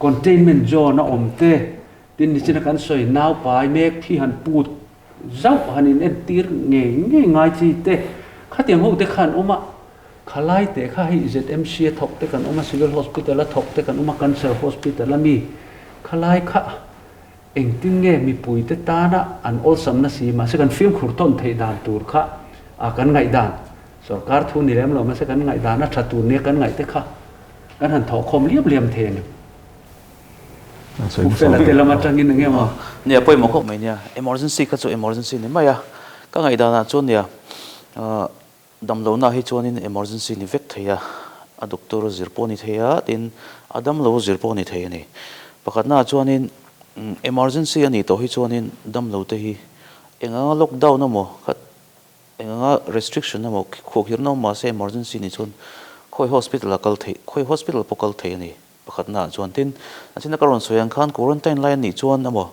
[SPEAKER 1] containment zone a awm te, tin nichina kan sawi naupai mek thi han put zauh han in entir ngei ngei ngai chi te, khatiang ho te kha an awm a. Kha lai te kha hei ZMC a thawk te kan awm a, Civil Hospital a thawk te kan awm a, Cancer Hospital a mi kha lai kha. Engtin nge mipuite tana an awlsamna si mahse kan fimkhur tawn theih dan tur kha a kan ngaihdan, sorkar thu ni lem lo mahse kan ngaihdan a tha tur nia kan ngaihte kha kan han thawhkhawm liam liam thei a ni. Pu Fela te lam atangin eng emaw?
[SPEAKER 3] Nia pawimawh khawp mai nia, emergency kha chu emergency ni mai a, ka ngaihdanah chuan nia Damlohna hi chuanin emergency ni vek thei a, a doctor zir pawh ni thei a, tin a damlo zir pawh ni thei a ni. Pakhatnaah chuanin emergency a nih tawh hi chuanin damlo te hi eng anga lockdown emaw khat eng anga restriction emaw khuahkhirhna awm mahse emergency nih chuan khawi hospital a kal theih khawi hospital pawh kal thei a ni. Pakhatnaah chuan tin, a china ka rawn sawi ang khan quarantine lai a nih chuan emaw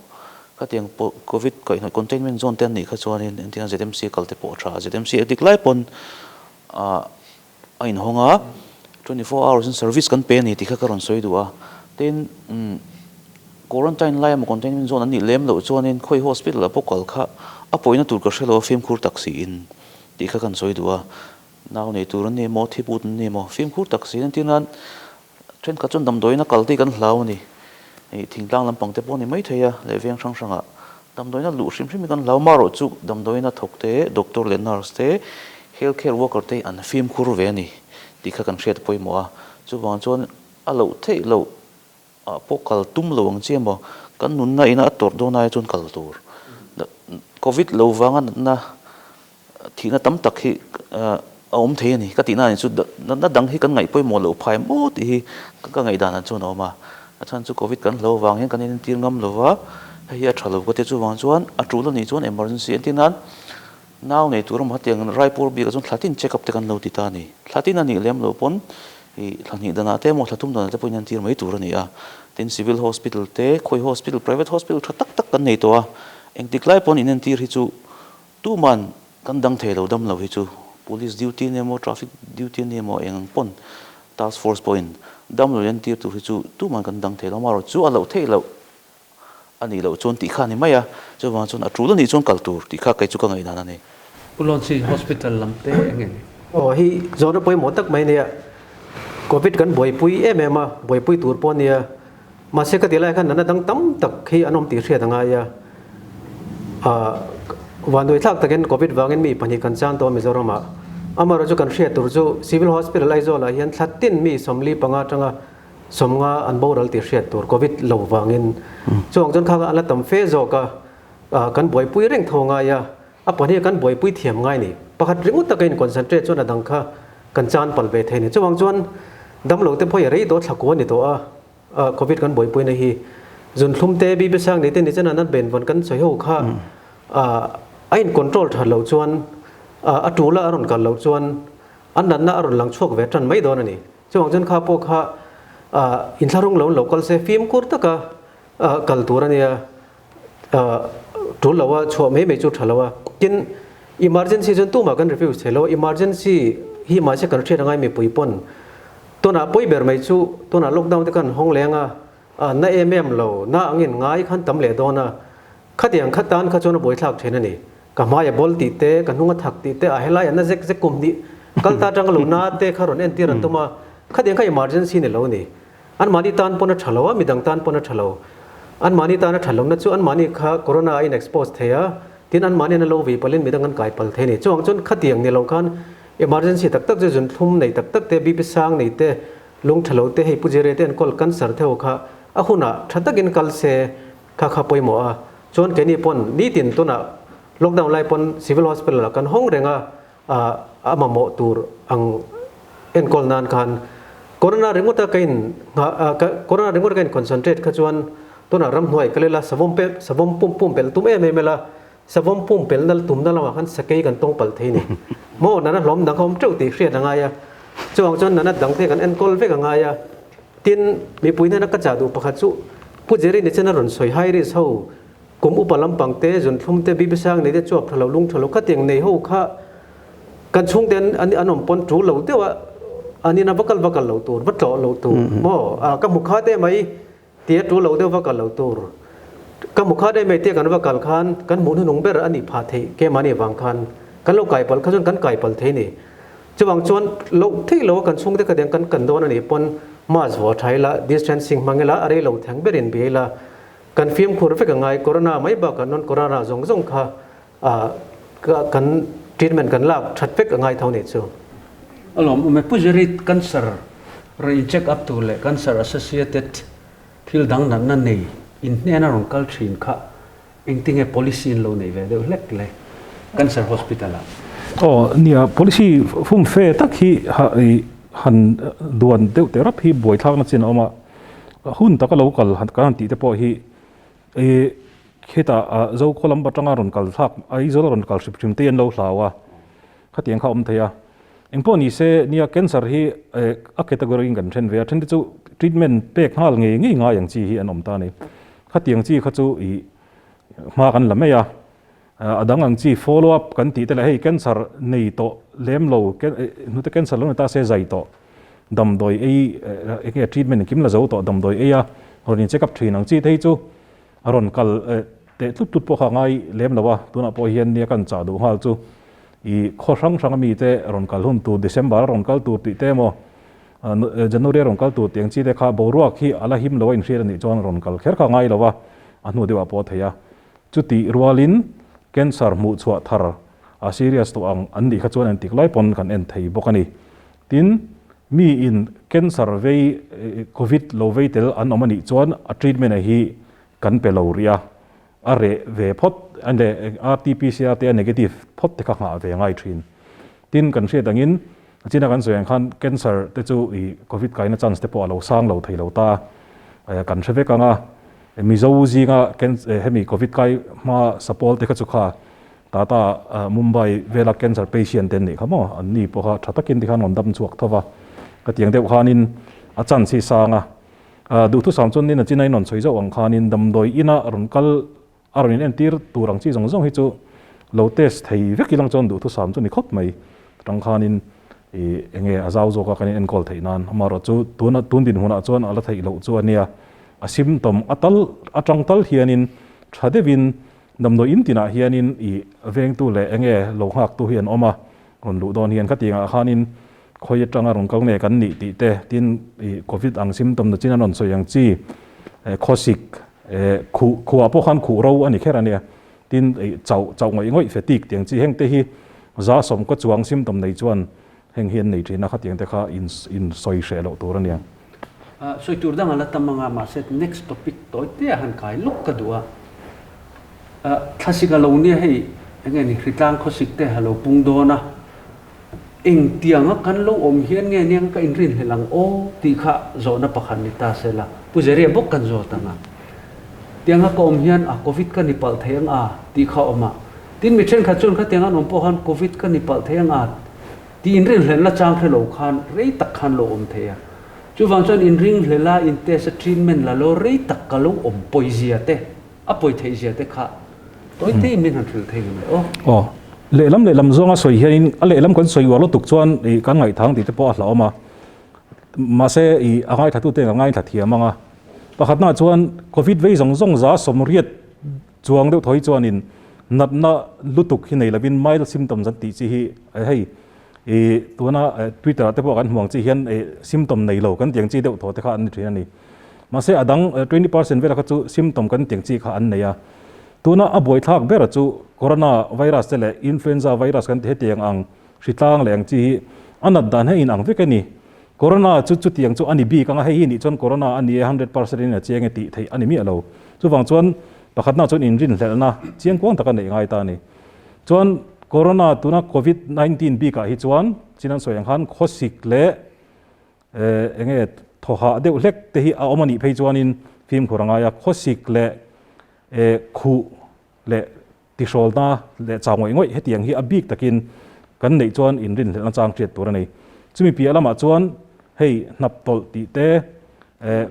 [SPEAKER 3] khatiang pawh covid kaihhnawih containment zone te an nih kha chuanin engtin a ZMC kal te pawh a tha a, ZMC a dik lai pawn ah a inhawng a, 24 hours in service kan pe a ni tih kha ka rawn sawi duh a, tin umm quarantine lai emaw containment zone an nih lem loh chuanin khawi hospital ah pawh kal kha a pawina tur ka hre lo a fimkhur tak siin tih kha kan sawi duh a, nau nei tur an ni emaw thi put an ni emaw fimkhur tak siin entir nan Thenkhat chuan damdawiin a kal tih kan hlau a ni. Ih thingtlang lampang te pawh a ni maithei a, leh veng hrang hrangah damdawiin a luh hrim hrim hi kan hlau. Marawh chu damdawiin a thawk te, doctor leh nurse te, health care worker te an fimkhur ve a ni tih kha kan hriat pawimawh a. Chuvang chuan a loh theih loh ah pawh kal tum lo ang chi emaw, kan nunna ina a tawrh dawn aia chuan kal tur. Covid lo vanga natna Thihna tam tak hi a awm thei a ni. Ka tihna ni chu natna dang hi kan ngaih pawimawh loh phai maw tih hi ka ngaihdan ah chuan a awm a. A chhan chu Covid kan hlo vang hian kan inentir ngam lo va, hei hi a tha lo ka ti. Chuvang chuan a tul a nih chuan emergency entir nan nau nei tur emaw hetiang Raipur bikah chuan thla tin check up te kan lo ti ta a ni. Thla tin a nih lem loh pawn ih thla hnih danah te emaw thla thum danah te pawh inentir mai tur a ni a. Tin civil hospital te khawi hospital private hospital tha tak tak kan nei tawh a, engtik lai pawn inentir hi chu Tuman kan dang thei lo dam lo hi chu Police duty ania maw traffic duty ania maw eng ang pawn task force pawhin dam lo entir tur hi chu tuman kan dang thei lo amaherawh chu a loh theih loh a nih loh chuan tih kha a ni mai a, chuvang chuan a tul a nih chuan kal tur tih kha kei chu ka ngaihdan a ni.
[SPEAKER 1] Pu Lawnchhi Hospital lam te eng nge ni?
[SPEAKER 5] Aw hi zawhna pawimawh tak mai ania, Covid kan buaipui em em a, buaipui tur pawh ania, Mahse ka ti lai khan nana dang tam tak hi an awm tih hriat a ngai a. Vanduai thlak takin Covid vangin mi pahnih kan chang tawh a Mizoramah. Amaherawhchu chu kan hriat tur chu Civil Hospital Aizawlah hian thla tin mi 45 atanga 50 an boral tih hriat tur Covid lo vangin. Chuang chuan khanga an la tam fe zawk a, kan buaipui reng tho ngai a. A pahnih kan buaipui thiam ngai ni. Pakhat ringawt taka in concentrate chuan a dang kha kan chan palh ve thei ni. Chuvang chuan damlo te pawh hi a rei tawh thlakua ni tawh a, Covid kan buaipuina hi zunthlum te bibi sang nei te ni chuan an ben vawn kan sawi ho kha a in control that loh chuan a tul a a rawn kal loh chuan an natna a rawn lang chhuak ve tan mai dawn a ni. Chuvang chuan kha pawh kha. Inthlahrung lo lo kal se fimkhur taka kal tur a nia. Tul lo a chhuah mai mai chu tha lo a. Tin, emergency chuan tumah kan refuse thei lo a, emergency hi mahse kan hriat angai mipui pawn tunah pawi ber mai chu tunah lockdown te khan hawng leng a, na em em lo, na angin ngai khan tam leh dawn a, khatiang kha tan kha chuan a buaithlak thin a ni. Ka hmai a bawl tih te, ka hnung a thak tih te, a helai a na zek zek kum hnih kal ta atanga lo na te kha rawn entir an tum a, khatiang kha emergency ni lo a ni. Anmahni tan pawn a tha lo a, midang tan pawn a tha lo. Anmahni tan a tha lohna chu anmahni kha corona a in expose thei a, tin anmahni an lo vei palhin midang an kai pal thei a ni. Chuvang chuan khatiang ni lo khan emergency tak tak chu zunthlum nei tak tak te, BP sang nei te, lung tha lo te, hei Pu Jerry te enkawl cancer te ho kha a hunah tha takin kal se kha kha pawimawh a. Chuan keini pawn nitin tunah lockdown lai pawn civil hospital ah kan hawng reng a, a mamawh tur ang enkawl nan khan corona ringawta ka in corona ringawta ka in concentrate kha chuan tunah ramhnuai ka lela savawm pe savawm pum pum pelh tum em em ila savawm pum pelh na tum na lamah khan sakei kan tawng palh thei ni maw nana hlawm dang kha awm teuh tih hriat a ngai a chuvang chuan nana dang te kan enkawl vek a ngai a tin mipui hnena ka chah duh pakhat chu Pu Jerry ni chen a rawn sawi high risk ho Kum upa lampang te, zunthlum te, bibi sang nei te chuap tha lo, lung tha lo khatiang nei ho kha kan chhungte an an awm pawn tul lo deuh a, an in a va kal va kal lo tur, va tlawh lo tur maw? A ka hmu khat em mai tia tul lo deuh va kal lo tur. Ka hmu khat em mai tia kan va kal khan kan hmuh hnuhnung ber a nih phah theih keimahni vang khan kan lo kai palh kha chuan kan kai palh thei ni. Chuvang chuan loh theih lo a kan chhungte khatiang kan kan dawn a nih pawn mask vuah tha ila, distancing hmang ila, a rei lo theng berin bia ila, Kan fimkhur vek a ngai, corona mai bakah non corona zawng zawng kha kan treatment kan lak that vek a ngai tho nih chu.
[SPEAKER 1] Alawm awm e, Pu Jerry cancer rawn in check up tur leh cancer associated thil dang natna nei in hnena rawn kal thin kha engtinge policy in lo nei ve deuh hlek le cancer hospital ah?
[SPEAKER 4] Aw nia, policy fumfe tak hi han duan deuh teh rap hi buaithlakna chin a awm a. Hun taka lo kal kan han tih te pawh hi i khitah Zokhaw lam atanga rawn kal thlak Aizawl a rawn kal hrim hrim te hi an lo hlau a, khatiang kha a awm thei a. Engpawh ni se nia cancer hi a category in kan then ve a, then te chu treatment pek nghal ngei ngei ngai ang chi hi an awm ta a ni. Khatiang chi kha chu i hma kan la mai a, a dang ang chi follow up kan tih te leh hei cancer nei tawh lem lo hnute cancer lo ni ta se zai tawh damdawi ei eng nge treatment engkim la zo tawh damdawi ei a rawn in check up thin ang chi te hi chu a rawn kal teh tlut tlut pawh kha a ngai lem lo a tunah pawh hian nia kan chah duh nghal chu i khaw hrang hrang ami te rawn kal hun tur December a rawn kal tur tih te emaw January a rawn kal tur tih ang chi te kha boruak hi a la him lo a inhriat anih chuan rawn kal kher kha a ngai lo a a hnu deuh ah pawh a thei a. Chutih rualin cancer hmuh chhuah thar a serious tawh ang an nih kha chuan entik lai pawn kan en thei bawk a ni. Tin, mi in cancer vei covid lo vei tel an awm a nih chuan a treatment a hi kan pe lo rih a, a reh ve phawt a leh RT-PCR te a negative phawt te kha nghah ve ngai thin. Tin, kan hriat angin a china kan sawi ang khan cancer te chu i covid kaina chance te pawh a lo sang lo thei lo ta a, kan hre vek ang a. Mizo zinga hemi Covid kai hma sapawl te kha chu kha Tata Mumbai vela cancer patient te an nih kha maw, an ni pawh kha tha takin tikhan rawn dam chhuak tho va, ka tiang deuh khanin a chance hi sang a. Duhthusam chuan nin a china in rawn chhui zauh ang khanin damdawi ina rawn kal a rawn in entir tur ang chi zawng zawng hi chu lo test thei vek ilang chuan duhthusam chu ni khawp mai atang khanin ih enge a zau zawk a kan in enkawl theih nan amaherawh chu tuna tun dinhmunah chuan a la theih loh chu a nia. A symptom a tal atang tal hianin tha deuhin damdawi in tinah hianin ih vengtu leh enge lo nghaktu hi an awm a, rawn luh dawn hian khatiangah khanin khawi atanga rawn kal nge kan nih tih te tin ih covid ang symptom na chin an rawn sawi ang chi khawsik khuh khuah pawh khan khuh ro a ni kher a nia tin ih chauh chauh ngawih ngawih fatigue tih ang chi heng te hi za sawm ka chuang symptom nei chuan heng hi an nei thin a khatiang te kha in in sawi hreh loh tur a nia.
[SPEAKER 1] Sawi tur dang a la tam anga mahse next topic tawi te a han kai lawk ka duh a. Thlasik a lo nia hei enge ni hritlang khawsik te a lo pung dawn a. Eng tianga kan lo awm hian nge nia ka inrinhlelh ang aw tih kha zawhna pakhat ni ta se la. Pu Zeria bawk kan zawt ang a. Tianga ka awm hian a covid ka ni palh thei ang a tih kha a awm a. Tin mi thenkhat chuan khatiang an awm pawh khan covid ka ni palh thei ang a tih inrinhlelhna chang hre lo khan rei tak khan lo awm thei a. Chuvang chuan inringhlel a in test a treatment la lo rei tak ka lo awm pawi zia te, a pawi theih zia te kha tawi te in min han hrilh thei ngam le aw.
[SPEAKER 4] Aw, lehlam lehlam zawnga sawi hianin a lehlam kan sawi uar lutuk chuan ih kan ngaihthang tih te pawh a hlauhawm a, mahse ih a ngaithla ten a ngaithla thiam ang a. Pakhatnaah chuan Covid vei zawng zawng za sawmriat chuang deuh thaw hi chuanin natna lutuk hi nei lovin mild symptoms an tih chi hi hei I tuna Twitter ah te pawh kan hmu ang chi hian i symptom nei lo kan ti ang chi deuh thaw te kha an ni thin a ni. Mahse a dang 20% vela kha chu symptom kan ti ang chi kha an nei a. Tuna a buaithlak ber chu corona virus te leh influenza virus kan ti hetiang ang hritlang leh ang chi hi a nat dan hi a inang vek a ni. Corona chu chutiang chu a ni bik ang a, hei hi nih chuan corona a ni e 100% in a chiang e tih theih a ni miah lo. Chuvang chuan pakhatna chuan inrinhlelhna chiangkuang taka neih ngai ta a ni. Chuan Corona tuna Covid 19 bikah hi chuan chin an sawi ang khan khawsik leh eng nge thawhah deuh hlek te hi a awm a nih phei chuanin fimkhur a ngai a, khawsik leh khuh leh tihrawlna leh chau ngawih ngawih hetiang hi a bik takin kan neih chuan inrinhlelhna chang hriat tur a ni. Chumi piah lamah chuan hei hnap tawlh tih te,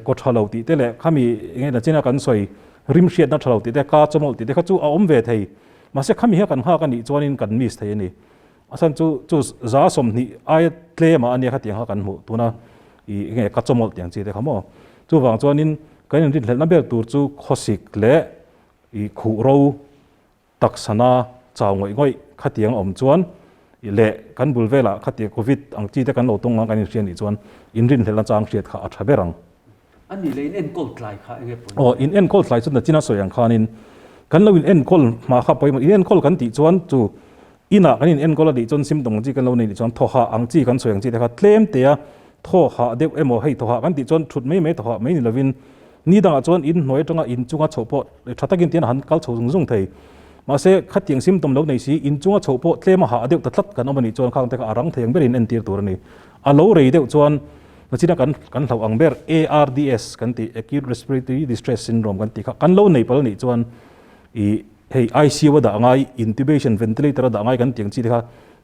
[SPEAKER 4] kaw tha lo tih te leh khami eng nge nachina kan sawi rim hriatna tha lo tih te, ka chawmawlh tih te kha chu a awm ve thei. Mahse khami hian kan nghak a nih chuanin kan miss thei a ni. A chhan chu chu za 20 aia tlem ah a nia khatiang kha kan hmuh tuna i enge ka chawmawlh tiang chi te kha maw. Chuvang chuanin kan inrinhlelhna ber tur chu khawsik leh i khuh ro taksana chau ngawih ngawih khatiang a awm chuan leh kan bul velah khatiang covid ang chi te kan lo tawng ang kan inhria nih chuan inrinhlelhna chang hriat kha a tha ber ang.
[SPEAKER 1] A ni le, in enkawl tlai kha enge
[SPEAKER 4] pawimawh? Aw, in enkawl tlai chu nachina sawi ang khanin kan lo in enkawl hma kha pawimawh. In enkawl kan tih chuan chu inah kan in enkawl a nih chuan symptom ang chi kan lo nei nih chuan thawhah ang chi kan sawi ang chi te kha tlem tea thawhah deuh emaw hei thawhah kan tih chuan thut mai mai thawhah mai ni lovin ni dangah chuan in hnuai atanga in chunga chhoh pawh tha takin tian a han kal chho zung zung thei. Mahse khatiang symptom lo nei si in chunga chhoh pawh tlema hah deuh ta tlat kan awm a nih chuan khang te kha a rang thei ang berin entir tur a ni. A lo rei deuh chuan Nachina kan kan hlauh ang ber ARDS kan tih Acute Respiratory Distress Syndrome kan tih kha kan lo nei pal anih chuan ih hei ICU a dah ngai intubation ventilator a dah ngai kan tih ang chi te kha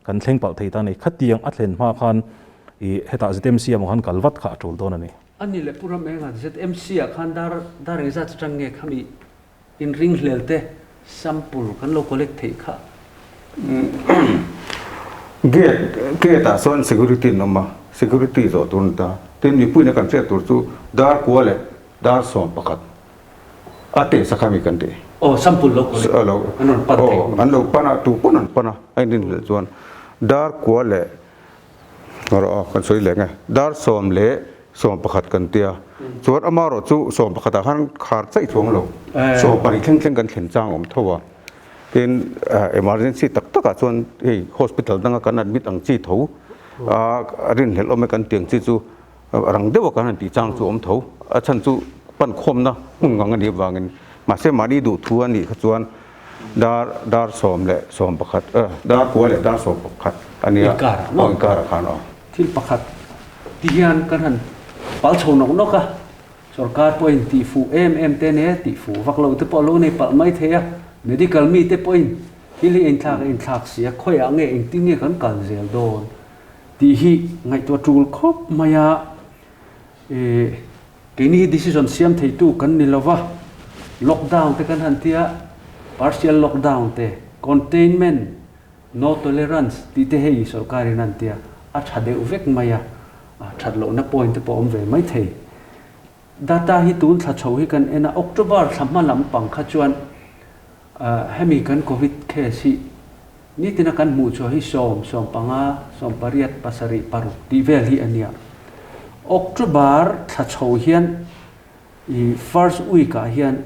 [SPEAKER 4] kan thleng palh thei ta a ni. Khatiang a thlen hma khan ih hetah ZMC ah maw khan kal vat kha a tul dawn a ni.
[SPEAKER 1] A ni leh Pu Ramenga ZMC ah khan dar dar engzat atang nge khami Inringhlel te sample kan lo collect theih kha.
[SPEAKER 2] Gate gate ah chuan security an awm a, security zawh tur a ni ta. Tin mipuiin a kan hriat tur chu dar kua leh dar 11 a test a kha mi kan ti.
[SPEAKER 1] Aw sample lo collect an rawn pan thei.
[SPEAKER 2] Aw an lo pan a, tu pawn an pan a, a inrinhlelh chuan dar kua leh Rawh a, kan sawi leh nge. Dar 10 leh 11 kan tia. Chuan amarawh chu 11 ah khan khar chaih chuang lo. 12 thleng thleng kan thlen chang awm tho a. Tin emergency tak tak ah chuan hei hospital danga kan admit ang chi tho a rinhlelh awm e kan tih ang chi chu rang deuh a kan han tih chang chu awm tho. A chhan chu pan khawmna hmun ngang a nih avangin mahse mahni duh thu a nih kha chuan Dar dar 10 leh 11 eh dar kua leh dar 11 a nia.
[SPEAKER 1] Inkar ah maw?
[SPEAKER 2] Aw inkar ah khan aw.
[SPEAKER 1] Thil pakhat ti hian kan han pal chho nawk nawk a, sorkar pawhin tih fuh em em te nia, tih fuh vak lo te pawh a lo nei palh mai thei a, medical mi te pawhin thil hi a inthlak a inthlak si a, khawiah nge engtin nge kan kal zel dawn tih hi ngaihtuah tul khawp mai a, eh Keini hi decision siam theitu kan ni lova, lockdown te kan han tia, partial lockdown te, containment, no tolerance tih te hei sorkarin an tia, a tha deuh vek mai a, that lohna point te pawh a awm ve mai thei. Data hi tun thla chho hi kan en a, October thla hma lampang kha chuan hemi kan covid case hi nitina kan hmuh chhuah hi 10, 15, 18, 7, 6 tih vel hi a nia. October thla chho hian i first week ah hian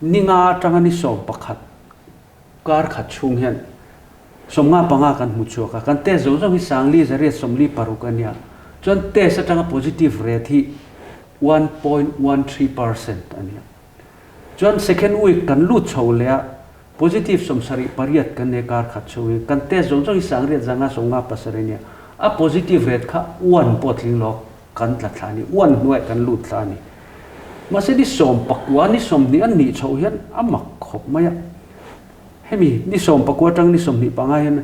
[SPEAKER 1] ni nga atanga ni 11 kar khat chhung hian 55 kan hmu chhuak a, kan test zawng zawng hi 1846 a nia. Chuan test atanga positive rate hi 1.13% a nia. Chuan second week kan lut chho leh a, positive 78 kan nei kar khat chho hi, kan test zawng zawng hi 657 a nia, a positive rate kha one pawh tling lo kan tla thla a ni, one hnuaiah kan lut thla a ni. Mahse ni 19 ni 20 an nih chhoh hian a mak khawp mai a, hemi ni 19 atang ni 25 hian.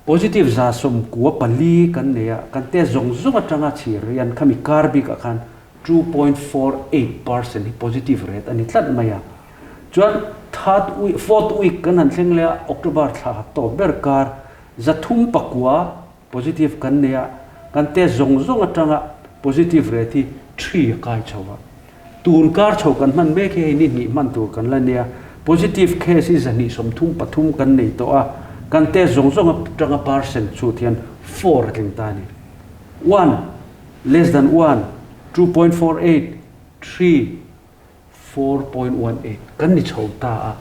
[SPEAKER 1] Positive 94 kan nei a, kan test zawng zawng atanga chhir hian khami kar bikah khan 2.48% hi positive rate a ni tlat mai a. Chuan third week, fourth week kan han thleng leh a, October thla tawp ber kar 309 positive kan nei a, kan test zawng zawng atanga positive rate hi 3 a kai chho a. Tun kar chho kan hman mek hi hei ni hnih hman tur kan la nia. Positive case hi 233 kan nei tawh a, kan test zawng zawng atanga percent chhut hian 4 a tling ta a ni. One, less than one, 2.48, 3, 4.18 kan ni chho ta a.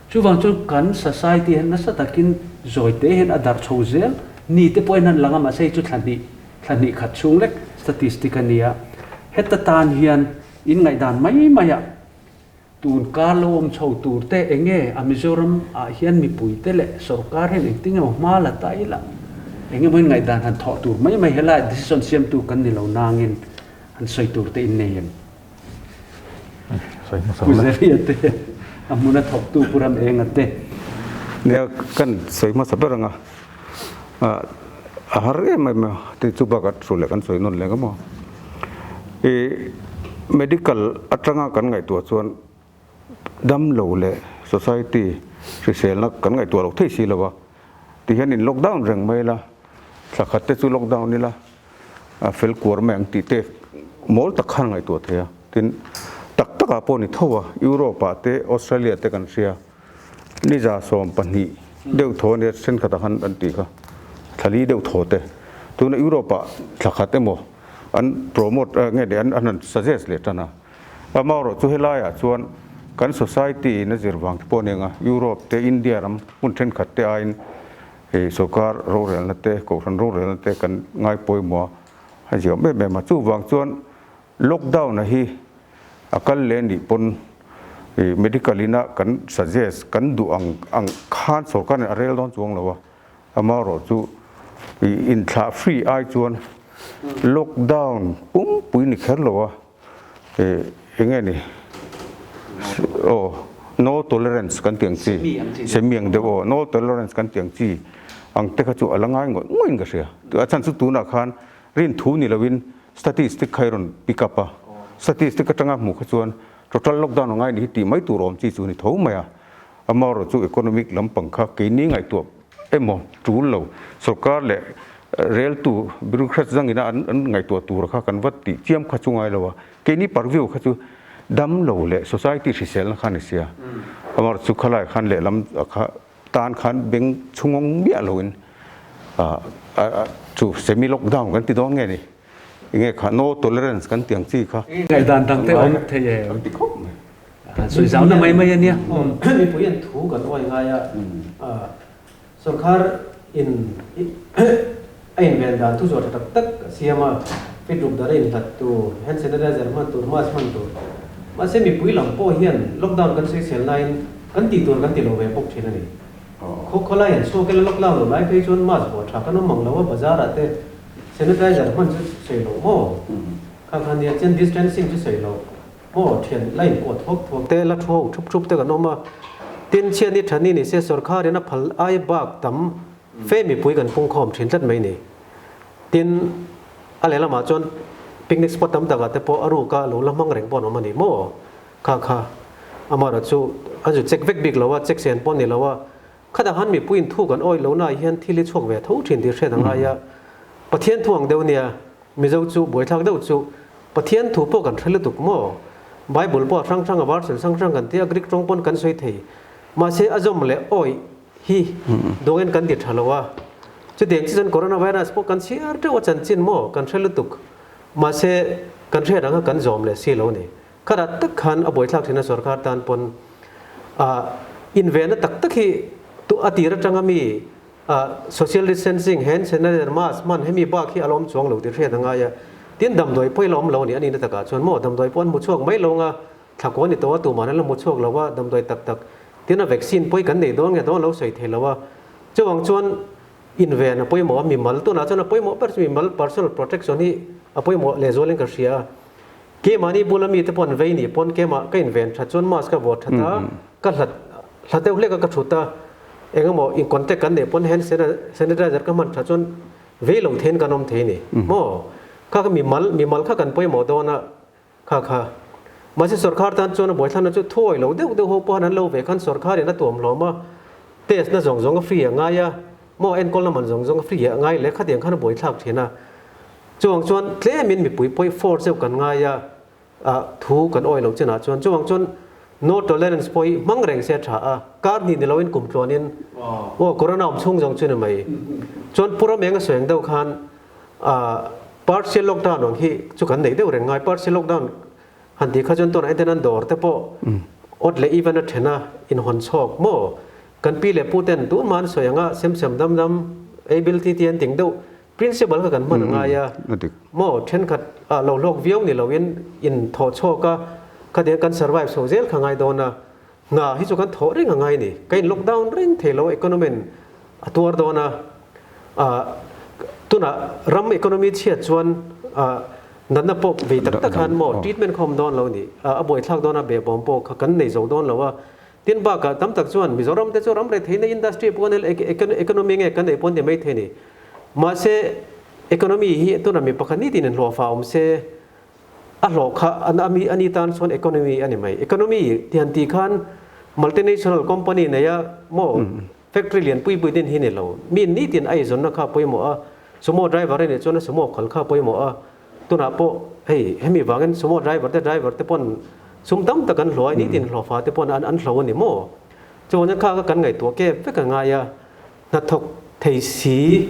[SPEAKER 1] Chuvang chuan kan society hian nasa takin zawi te hian a darh chho zel ni te pawhin an lang a, mahse hei chu thla hnih thla hnih khat chhung lek statistic a nia. Heta tan hian in ngaihdan mai mai ah tun kar lo awm chho tur te enge a Mizoram ah hian mipui te leh sorkar hian engtin emaw hma la ta ila enge maw in ngaihdan han thawh tur mai mai helai decision siamtu kan ni lo nangin han sawi tur te in nei em? Pu Zeria te, a hmuna thawktu Pu Ram Enga te.
[SPEAKER 2] Nia, kan sawi hmasa ber anga a har em em a, ti chu bakah thu leh kan sawi nawn leh ngam a. I medical atanga kan ngaihtuah chuan dam lo leh society hriselna kan ngaihtuah loh thei si lo a, tihian in lockdown reng mai la, thla khat te chu lockdown ila, a fel kuar mai ang tih te mawl tak khan ngaihtuah thei a, tin tak takah pawh ni tho a, Europe ah te Australia te kan hria ni 12 deuh thaw ania thenkhatah khan an tih kha thlali deuh thaw te tuna Europe ah thla khat emaw an promote nge leh an han suggest leh tan a, amaherawh chu helaiah chuan kan society in a zir vang te pawh a ni ang a, Europe te India ram hmun thenkhat te aiin Hei sorkar rorelna te, kohhran rorelna te kan ngai pawimawh a, a ziam em em a. Chuvang chuan lockdown a hi a kal leh nih pawn medical ina kan suggest kan duh ang ang khan sorkar in a rel dawn chuang lo a. Amaherawh chu inthlah free ai chuan lockdown pumpui ni kher lo a. Enge ni aw no tolerance kan tih ang chi semi ang deuh aw no tolerance kan tih ang chi ang te kha chu a la ngai ngawih ngawih in ka hria a chhan chu tunah khan rin thu ni lovin statistic kha i rawn pick up a statistic atanga hmuh kha chuan total lockdown a ngai ni hi tih mai tur awm chi chu a ni tho mai a amaherawhchu chu economic lampang kha keini ngaihtuah emaw tul lo sorkar leh rel tu bureaucrats dangina an an ngaihtuah tur kha kan va tih chiam kha chu ngai lo a, keini purview kha chu dam lo leh society hriselna kha a ni sia, amar chu khalai khan lehlam kha tan khan beng chhungawng miah loin chu semi lockdown kan ti dawn nge ni, enge kha no tolerance kan ti ang chi kha.
[SPEAKER 1] Ngaihdan dang te awm thei em?
[SPEAKER 2] Kan ti khawp mai.
[SPEAKER 1] Han sawi zau na mai mai a nia.
[SPEAKER 5] Mipui an thu kan uai ngai a, sorkar in a inven dan thu zuah tha tak tak a siam a, fit ruk dar a inhlat tur, hand sanitizer hman tur, mask hman tur. Mahse mipui lam pawh hian lockdown kan sawisel laiin kan tih tur kan ti lo ve bawk thin a ni. Khaw khawlai an chhuak ila lockdown lo lai phei chuan mask vuah tha kan awm mang lo a, bazar ah te sanitizer hman chu sawi loh maw? Kha kha nia chuan distancing chu sawi loh. Maw thian la inkuah thuak thuak te la thu ho thup thup te kan awm a, tin chhiat ni tha ni ni se sorkar in a phal ai bak tam fe mipui kan pungkhawm thin tlat mai ni. Tin a lehlamah chuan picnic spot tam takah te pawh a ruka lo la hmang reng pawh an awm a ni maw? Kha kha amaherawh chu an zu check vek bik lo a, check sen pawh ni lo a, khatah khan mipui in thu kan awih lo naah hian thil hi chhuak ve tho thin tih hriat a ngai a, Pathian thu ang deuh nia. Mizo chu buaithlak deuh chu Pathian thu pawh kan hre lutuk maw? Bible pawh a hrang hrang a version hrang hrang kan tia Greek tawng pawn kan sawi thei. Mahse a zawm leh awih hi dawngin kan ti tha lo a. Chutiang chi chuan coronavirus pawh kan chhiar teuh a chanchin maw kan hre lutuk. Mahse kan hriat ang a kan zawm leh si lo ni. Kharat tak khan a buaithlak thin a sorkar tan pawn invenna tak tak hi a tir atanga mi Social distancing, hand sanitizer, mask hman hemi bak hi a la awm chuang lo tih hriat a ngai a. Tin, damdawi pawh i la awm lo a nih a nihna takah chuan maw damdawi pawh an hmu chhuak mai lo anga thla kaw a ni tawh a, tumah an la hmu chhuak lo a, damdawi tak tak. Tin, a vaccine pawh hi kan nei dawn nge dawn lo sawi thei lo a. Chuvang chuan inven a pawimawh a, mimal tunah chuan a pawimawh ber chu mimal personal protection hi a pawimawh lehzualin ka hria a. Keimahni bula mite pawh an vei nih pawn keimah ka inven that chuan mask ka vuah that a, ka hlat hla deuh hlek a ka thut a. Engemaw in contact kan neih pawn hand sanitizer ka hman tha chuan vei lo theiin kan awm thei ni maw? Kha kha mimal mimal kha kan pawimawh dawn a kha kha. Mahse sorkar tan chuan a buaithlakna chu thuawi lo deuh deuh ho pawh han an lo ve khan sorkar in a tuam hlawm a, test na zawng zawng a free a ngai a, maw enkawlna man zawng zawng a free a ngai leh khatiang khan a buaithlak thin a. Chuvang chuan tlemin mipui pawih force deuh kan ngai a. Ah thu kan awi lo chinah chuan chuvang chuan no tolerance pawh hi hmang reng se a tha a, kar hnih ni loin kum tluanin aw corona awm chhung zawng chu ni mai. Chuan Pu Rameng a sawi ang deuh khan ah partial lockdown ang hi chu kan neih deuh reng ngai, partial lockdown han tih kha chuan tunah hian an dawr te pawh awt leh even a then a inhawn chhawk maw kan pi leh pu ten tun hma an sawi ang a sem sem dam dam ei bil ti ti an ting deuh Principle kha kan hman a ngai a, maw thenkhat ah lo hlawk viau ni loin in thawh chhuak a, khatiang kan survive chho zel kha ngai dawn a, hna hi chu kan thawh reng a ngai ni, ka in lockdown reng thei lo economy in a tuar dawn a, ah tunah ram economy chhiat chuan ah natna pawh vei tak tak khan maw treatment kha awm dawn lo ni, a buaithlak dawn a behbawm pawh kha kan nei zo dawn lo a, tin bakah tam tak chuan Mizoram te chu ram retheihna industry pawh kan economy nge kan neih pawh an ti maithei ni. Mahse, economy hi tuna mi pakhat nitin in hlawhfa awm se, a hlawh kha an a mi ani tan chuan economy a ni mai. Economy ti han tih khan multinational company nei a maw factory lian pui pui din hi ni lo. Mi nitin a eizawnna kha a pawimawh a, sumo driver a nih chuan a sumo khal kha a pawimawh a. Tunah pawh hei hemi vangin sumo driver te driver te pawn sum tam tak an hlawh a, nitin hlawhfa te pawn an hlo a ni maw? Chuvangin kha kha kan ngaihtuah kep vek a ngai a. Hnathawk thei si,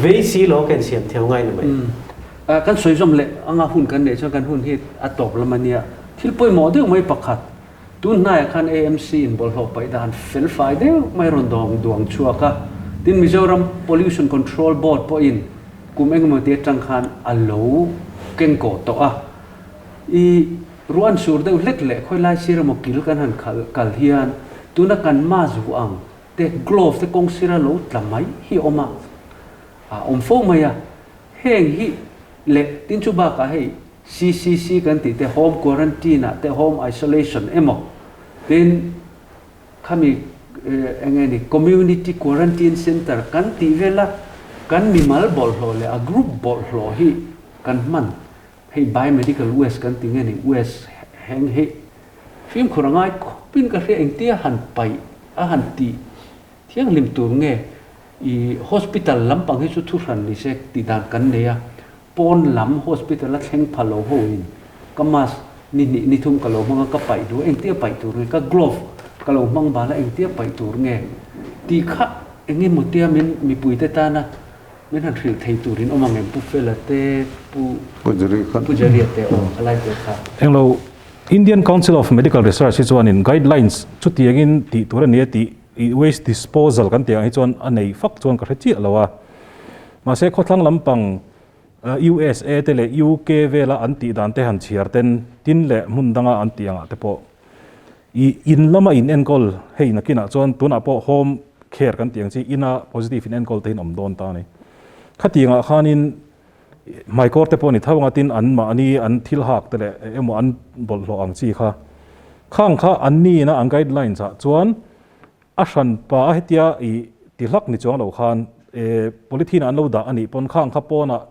[SPEAKER 5] vei si lo ka insiam thiam ngai ni mai.
[SPEAKER 1] Kan sawi zawm leh anga hun kan neih chuan kan hun hi a tawp lam a nia. Thil pawimawh deuh mai pakhat, tun hnaiah khan AMC in bawlhhlawh paih dan fel fai deuh mai rawn dawng duang chhuak a. Tin, Mizoram Pollution Control Board pawhin kum engemaw ti atang khan a lo kengkawh tawh a. I ruah an sur deuh hlek leh khawilai sir emaw kil kan han kal hian tuna kan mask vuah ang te glove te kawng sira lo tla mai hi awm a, a awm fo mai a, heng hi leh tin chu bakah hei CCC kan tih te home quarantine ah te home isolation emaw tin khami eng nge ni community quarantine center kan tih vela kan mimal bawlhhlawh leh a group bawlhhlawh hi kan hman hei biomedical waste kan ti nge ni waste heng hi Fimkhur a ngai khawpin ka hria engtia han paih a han tih thianghlim tur nge i hospital lampang hi chu thuhran ni se tih dan kan nei a, pawn lam hospital a thleng pha lo ho in ka mask ni hnih ni thum ka lo hmang a ka paih duh a engtia paih tur nge ka glove ka lo hmang bal a engtia paih tur nge tih kha engemaw tia min mipui te tana min han hrilh thei turin awm ang em Pu Fela te Pu Pu Jerry-a te aw ka lai te kha.
[SPEAKER 4] Englo Indian Council of Medical Research hi chuanin guidelines chutiangin tih tur a ni a tih i waste disposal kan tih ang hi chuan a nei fak chuan ka hre chiah lo a. Mahse khawthlang lampang USA te leh UK vela an tih dan te han chhiar ten tin leh hmun danga an tih angah te pawh i in lama in enkawl hei nakinah chuan tunah pawh home care kan tih ang chi ina positive in enkawl te hi an awm dawn ta a ni. Khatiangah khanin Hmaikawr te pawh ni tho anga tin an mahni an thil hak te leh emaw an bawlhhlawh ang chi kha khang kha an ni ina an guidelines ah chuan a hran pa a hetia i ti hlak ni chuang lo khan polythene ah an lo dah a nih pawn khang kha pawnah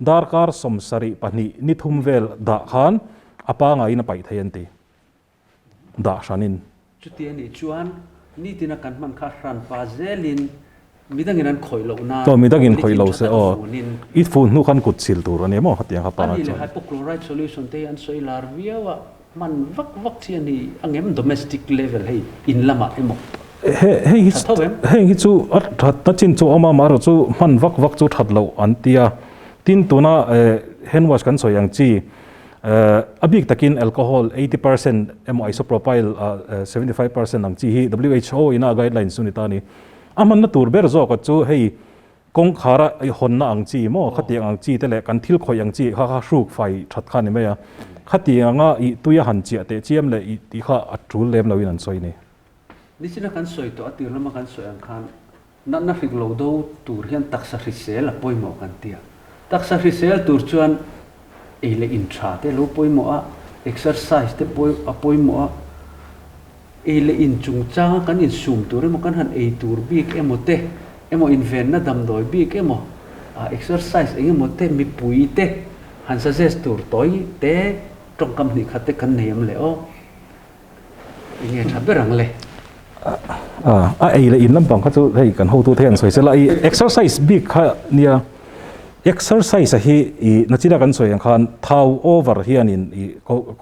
[SPEAKER 4] darkar 72 ni thum vel dah khan a pangaiin a paih thei an ti dah hranin.
[SPEAKER 1] Chuti a nih chuan nitina kan hman kha hran pa zelin midangin an khawih loh nan
[SPEAKER 4] Aw midangin khawih lo se aw. I fun hnu khan kut sil tur a ni maw khatiang kha pangai
[SPEAKER 1] chuan. A nih leh hypochlorite solution te hi an sawi lar viau a, hman vak vak chi a ni angem domestic level hei in lamah emaw
[SPEAKER 4] Hei hi heng hi chu a thatna chin chu a awm a, amaherawh chu hman vak vak chu that loh an ti a. Tin tuna hand wash kan sawi ang chi A bik takin alcohol 80% emaw isopropyl 75% ang chi hi WHO ina guidelines chu ni ta a ni. A hmanna tur ber zawka chu hei kawngkhara i hawnna ang chi maw khatiang ang chi te leh kan thil khawih ang chi kha kha hruk fai that kha a ni mai a. Khatiang anga i tuia han chiah teh chiam leh i tih kha a tul lem loin an sawi a ni.
[SPEAKER 1] Nichina kan sawi tawh a tir lama kan sawi ang khan Natna hrik lo do tur hian taksa hrisel a pawimawh kan ti a. Taksa hrisel tur chuan ei leh in tha te lo pawimawh a, exercise te a pawimawh a. Ei leh in chungchanga kan insum tur emaw, kan han ei tur bik emaw te, emaw invenna damdawi bik emaw, exercise eng emaw te, mipui te han suggest tur tawi te, tawngkam hnih khat te kan nei ang le aw. Enge tha ber ang le?
[SPEAKER 4] A ei leh in lampang kha chu hei kan hotu te an sawi sela, i exercise bik kha nia exercise a hi i nachina kan sawi ang khan thau over hianin i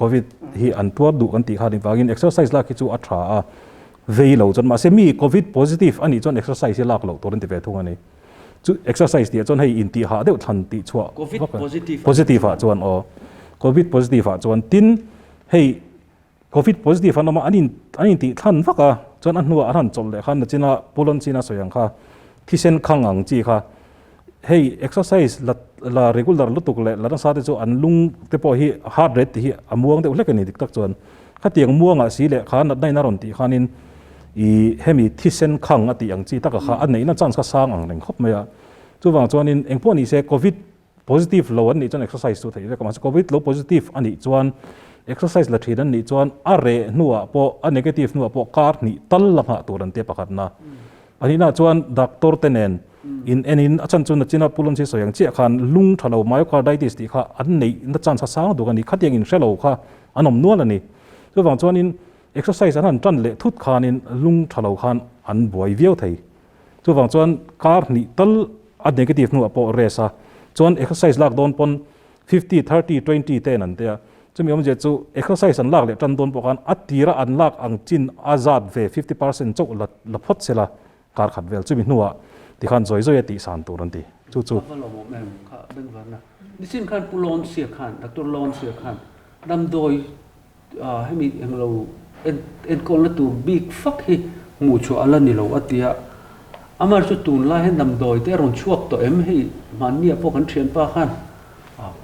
[SPEAKER 4] covid hi an tuar duh kan tih khan engvangin exercise lak hi chu a tha a vei lo chuan mahse mi covid positive anih chuan exercise hi lak loh tur an ti ve thung a ni chu exercise tih ah chuan hei intih hah deuh thlan tih chhuah
[SPEAKER 1] covid positive
[SPEAKER 4] positive ah chuan aw covid positive ah chuan tin hei Covid positive an awm a, an in an intih thlan vak a, chuan a hnuah an han chawlh leh khan nachina pulon chin a sawi ang kha, thisen khang ang chi kha. Hei exercise la la regular lutuk leh la nasa te chu an lung te pawh hi heart rate tih hi a muang deuh hlek a ni dik tak chuan. Khatiang muangah si leh kha natna in a rawn tih khanin ih hemi thisen khang a tih ang chi taka kha a neihna chance kha sang ang reng khawp mai a. Chuvang chuanin engpawh ni se covid Positive lo an nih chuan exercise chu theih vek a, mahse covid lo positive a nih chuan exercise la thin an nih chuan a reh hnuah pawh a negative hnuah pawh kar hnih tal la nghah tur an tia pakhatna. Pahnihna chuan doctor te nen in en in a chhan chu nachina Pu Lonsi sawi ang chiah khan lung tha lo myocarditis tih kha an neih na chance kha sang duk a ni, khatiang in hre lo kha an awm nual a ni. Chuvang chuanin exercise an han tan leh thut khanin lung tha lo khan an buai viau thei. Chuvang chuan kar hnih tal a negative hnuah pawh rest a, chuan exercise lak dawn pawn 50, 30, 20 te an tia. Chumi awmzia chu exercise an lak leh tan dawn pawh khan a tira an lak ang chin a zat ve 50% chauh la la phawt sela kar khat vel. Chumi hnuah tikhan zawi zawi a tih san tur an ti. Chu chu.
[SPEAKER 1] A va lawmawm em kha Bengvarna. Nichin khan Pu Lawnsia khan, Doctor Lawnsia khan damdawi Hemi englo enkawlna tur bik fak hi hmuh chhuah a la ni lo a ti a, amah chu tunlai hian damdawi te a rawn chhuak tawh em hei hmanni ah pawh kan thianpa khan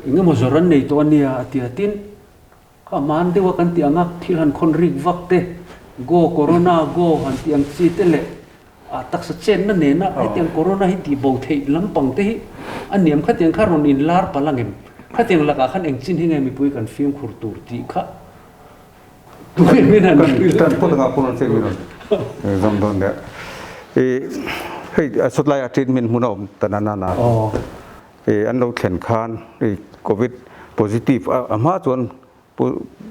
[SPEAKER 1] eng emaw zawrh an nei tawh a nia a ti a, tin kha hman deuh a kan tih anga thil han khawn rik vak te go corona go han tih ang chi te leh taksa chenna nena hetiang corona hi tih bo theih lampang te hi a niam khatiang kha rawn inlar palh ang em? Khatiang lakah khan eng chin hi nge mipui kan fimkhur tur tih kha tuin min han hrilh.
[SPEAKER 2] Kan phawt anga phone an check min rawn zawm dawn nia. I hei a sawtlai a treatment hmun a awm ta na na na. I an lo thlen khan i covid positive a hma chuan Pu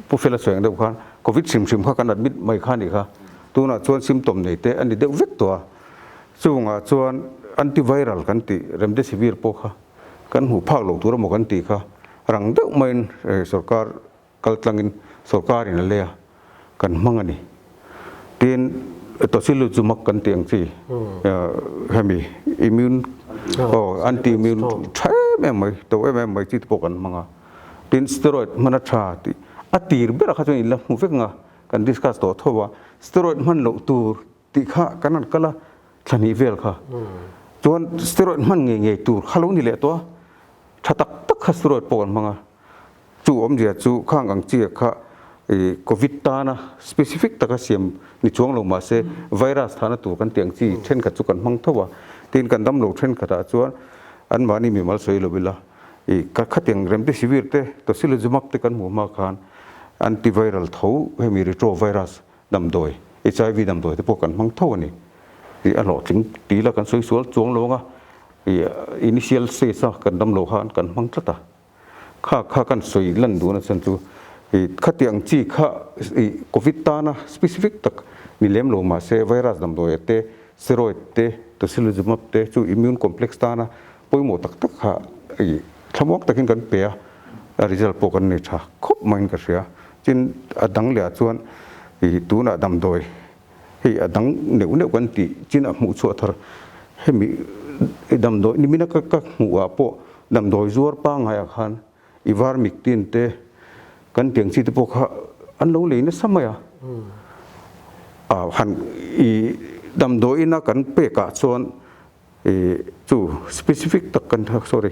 [SPEAKER 2] Pu Fela sawi ang deuh khan Covid hrim hrim kha kan admit mai kha a nih kha. Tunah chuan symptom nei te a ni deuh vek tawh a. Chungah chuan antiviral kan tih remdesivir pawh kha kan hmuh phak loh tur emaw kan tih kha rang deuh maiin sorkar kal tlangin sorkarin a lei a, kan hmang a ni. Tin, tocilizumab kan tih ang chi hemi immune aw anti immune tha em em mai to em em mai chi te pawh kan hmang a. Tin, steroid hman a tha tih a tir berah kha chuan in la hmu vek ang a, kan discuss tawh tho a, steroid hman loh tur tih kha kan han kal a, thla hnih vel kha. Chuan steroid hman ngei ngei tur kha lo ni leh tawh a, tha tak tak kha steroid pawh kan hmang a. Chu awmzia chu khang ang chiah kha i covid tana specific taka siam ni chuang lo mahse virus thahna tur kan tih ang chi thenkhat chu kan hmang tho a, tin kan damlo thenkhatah chuan anmahni mimal sawi lo ila i ka khatiang remdesivir te tocilizumab te kan hmuh hma khan antiviral tho hemi retrovirus damdawi HIV damdawi te pawh kan hmang tho a ni. I a hlawhtling ti ila kan sawi sual chuang lo anga i initial stage a kan damlo khan kan hmang tlat a. Kha kha kan sawi lan duhna chuan chu i khatiang chi kha i covid tana specific tak ni lem lo mahse virus damdawi te steroid te tocilizumab te chu immune complex tana pawimawh tak tak kha i thlamuak takin kan pe a, a result pawh kan nei tha khawp maiin ka hria. Tin, a dang leh ah chuan i tunah damdawi hei a dang neuh neuh kan tih chin a hmuh chhuah thar hemi i damdawi nimina ka ka hmuh ah pawh damdawi zuar pangngai ah khan i varmictin te kan tiang chi te pawh kha an lo lei nasa mai a, a han i damdawi ina kan pek ah chuan I chu specific tak kan sorry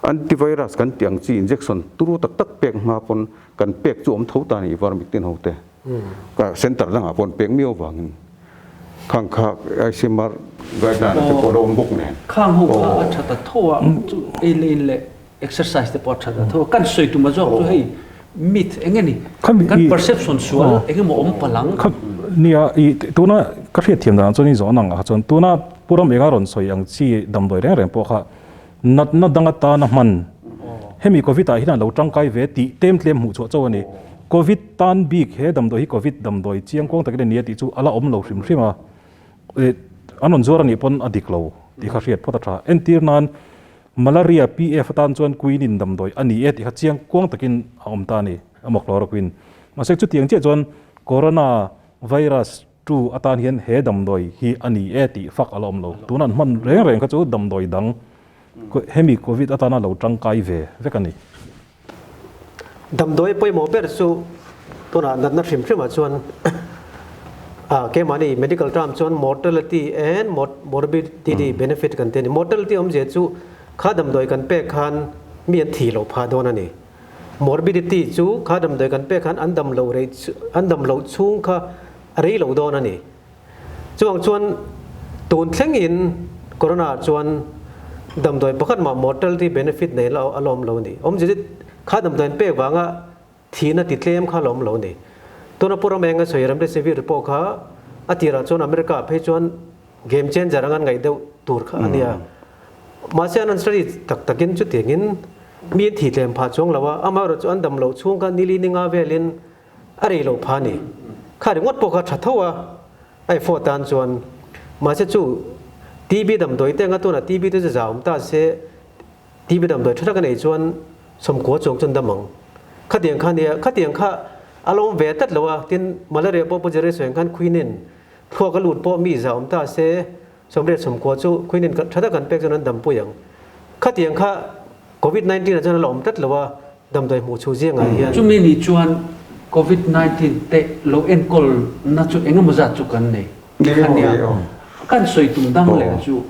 [SPEAKER 2] antivirus kan tih ang chi injection turu tak tak pek hma pawn kan pek chu awm tho ta a ni ivermectin ho te ka center dangah pawh an pek miau vangin khang kha ICMR guideline ah te pawh a lo awm bawk nen.
[SPEAKER 1] Khang ho kha a tha ta tho a chu ei leh in leh exercise te pawh a tha ta tho a kan sawi tum a zawk chu hei myth eng nge ni kan perception sual eng emaw awm palh ang.
[SPEAKER 4] Nia, i tuna ka hriat thiam danah chuan i zawh ang ah chuan tuna Pu Ram Enga rawn sawi ang chi damdawi reng reng pawh kha natna dang atana hman hemi Covid ah hian a lo tangkai ve tih tlem tlem hmuh chhuah chauh a ni. Covid tan bik he damdawi hi Covid damdawi chiang kuang takin a ni a tih chu a la awm lo hrim hrim a, an rawn zuar a nih pawn a dik lo tih kha hriat phawt a tha. Entir nan Malaria PF atan chuan quinine damdawi a ni e tih kha chiang kuang takin a awm ta a ni, emaw chloroquine. Mahse chutiang chiah chuan Corona virus 2 atan hian he damdawi hi a ni e tih fak a la awm lo. Tuna an hman reng reng kha chu damdawi dang hemi Covid atana lo tangkai ve vek a ni.
[SPEAKER 5] Damdawi pawimawh ber chu tunah natna hrim hrimah chuan keimahni medical term chuan mortality and morbidity benefit kan ti a ni. Mortality awmzia chu kha damdawi kan pek khan mi an thih loh phah dawn a ni. Morbidity chu kha damdawi kan pek khan an dam loh rei an dam loh chhung kha a rei lo dawn a ni. Chuvang chuan tun thlengin corona ah chuan damdawi pakhat mah mortality benefit nei la a lawm lo ni. Awmzia chu kha damdawi an pek vanga thihna ti tlem kha a lawm lo ni. Tuna Pu Ramenga sawi Remdesivir pawh kha a tirah chuan America ah phei chuan game changer anga an ngaih deuh tur kha a nia. Mahse an study tak takin chutiangin mi an thih tlem phah chuang lo a, amaherawhchu an dam loh chhung kha nili ninga velin a rei lo pha ni. Kha ringawt pawh kha tha tho a, a effort tan chuan. Mahse chu TB damdawi te anga tunah TB te chu za awm ta se, TB damdawi tha tak a nei chuan sawmkua chuang chuan dam ang. Khatiang kha nia, khatiang kha a lo awm ve tlat lo a, tin malaria pawh Pu Jerry sawi ang khan quinine thluak a lut pawh mi za awm ta se, 90 sawmkua chu quinine tha tak an pek chuan an dampui ang. Khatiang kha Covid 19 ah chuan a la awm tlat lo a, damdawi hmuh chhuh zingah hian.
[SPEAKER 1] Chumi ni chuan Covid 19 te lo enkawl na chu engemaw zat chu kan nei a nia. Kan sawi tum dang leh chu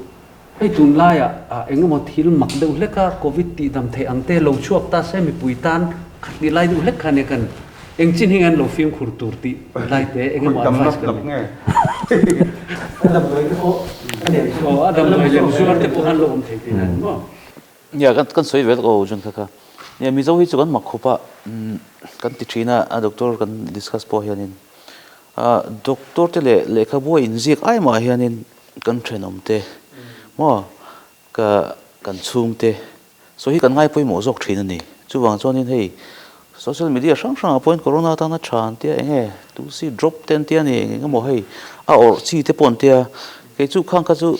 [SPEAKER 1] hei tunlaiah engemaw thil mak deuh hlek a Covid tih dam theih ang te lo chhuak ta se mipui tan khat ni lai deuh hlek kha nia kan eng chin hi nge an lo fimkhur tur tih lai te engemaw advice kan nei. A damdawi lem zuar te pawh khan lo awm thei tih na ni maw?
[SPEAKER 3] Nia kan kan sawi ve lawk aw chuan kha kha. Nia Mizo hi chu kan mak khawp a kan ti thin a a doctor kan discuss pawh hianin ah doctor te leh lehkhabu a inziak ai mah hianin kan thenawm te maw ka kan chhung te saw hi kan ngai pawimawh zawk thin a ni. Chuvang chuanin hei social media hrang hrangah pawhin corona atana tha an tia eng nge tulsi drop te an tia a ni eng eng emaw hei a awrh chi te pawh an tia kei chu khang kha chu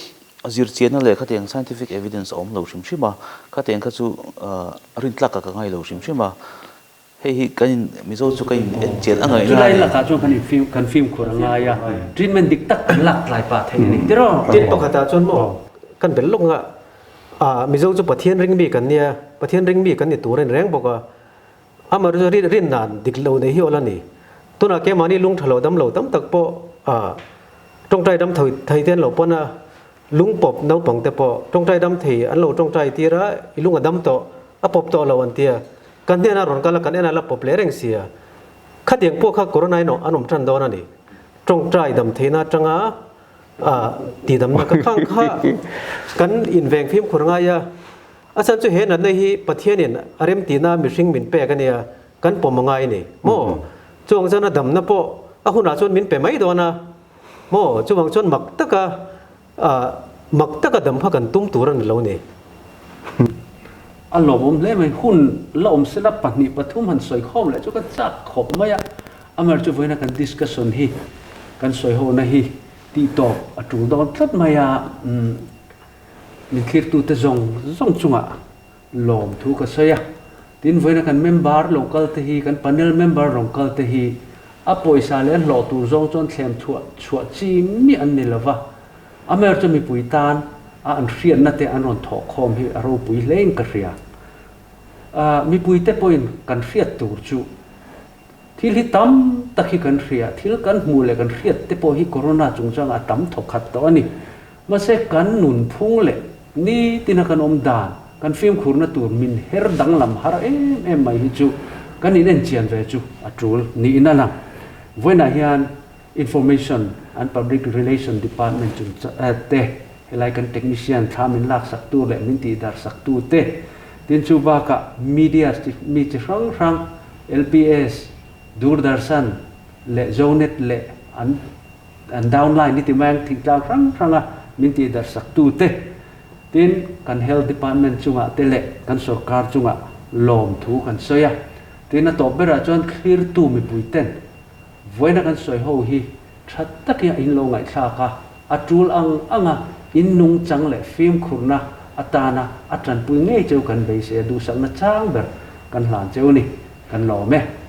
[SPEAKER 3] Zirchianna leh khatiang scientific evidence a awm lo hrim hrim a, khatiang kha chu rintlak ka ngai lo hrim hrim a, hei hi kan in Mizo chu ka in enchian a ngaihna a ni.
[SPEAKER 1] Chulai lakah chuan kan in fim kan fimkhur a ngai a, treatment dik tak kan lak tlai pah theih a ni tiraw?
[SPEAKER 5] Tin pakhatah chuan maw kan bel lawk nga Mizo chu Pathian ring mi kan nia, Pathian ring mi kan ni tur a ni reng bawk a, amah chu rin dan dik lo nei hi awl a ni. Tunah keimahni lung tha lo dam lo tam tak pawh Tawngtai dam thei te an lo pawn a, lung pawp naupang te pawh tawngtai dam thei an lo tawngtai tir a, i lung a dam tawh, a pawp tawh lo an ti a, kan hnenah rawn kal a, kan enah la pawp leh reng si a. Khatiang pawh kha corona in an awm tan dawn a ni. Tawngtai dam theihna atanga tihdamna ka khang kha kan inveng fimkhur ngai a, a chhan chu he natna hi Pathianin a remtihna mihring min pek a nia, kan pawm a ngai a ni maw? Chuvang chuan a damna pawh a hunah chuan min pe mai dawn a maw? Chuvang chuan mak taka mak taka dam kha kan tum tur a ni lo ni.
[SPEAKER 1] A lawmawm hle mai, hun la awm sela pahnih pathum han sawi khawm leh chu ka chak khawp mai a, Amar chu vawiina kan discussion hi kan sawi hona hi tih tawp a tul dawn tlat mai a, min thlirtute zawng zawng chungah lawmthu ka sawi a, tin vawiina kan member lo kal te hi, kan panel member rawn kal te hi a pawisa leh a hlawh tur zawng chuan thlem chhuah chhuah chi miah an ni lova, amaherawhchu mipui tan a an hriatna te an rawn thawh khawm hi a ropui hle in ka hria. Mipui te pawhin kan hriat tur chu thil hi tam tak hi kan hria, thil kan hmuh leh kan hriat te pawh hi corona chungchangah a tam thawkhat tawh a ni. Mahse kan nunphung leh nitina kan awm dan, kan fimkhurna tur min her danglam har em em mai hi chu kan in enchian ve chu a tul niin a lang. Vawiinah hian Information and Public Relation Department chung te, helai kan technician thla min laksak tu leh min tihdarh sak tu te, tin chu bakah media mi chi hrang hrang LPS, Doordarshan leh Zonet leh an. An downline ni ti mai ang thingtlang hrang hranga min tih darh sak tu te. Tin, kan Health Department chungah te leh kan sorkar chungah lawmthu kan sawi a. Tin, a tawp berah chuan thlirtu mipui ten vawiina kan sawi ho hi tha takin a in lo ngaihthlak a, a tul ang anga in nungchang leh fimkhurna atana a tanpui ngei cheu kan beisei a, duhsakna chang ber kan hlan cheu ni. Kan lawm e.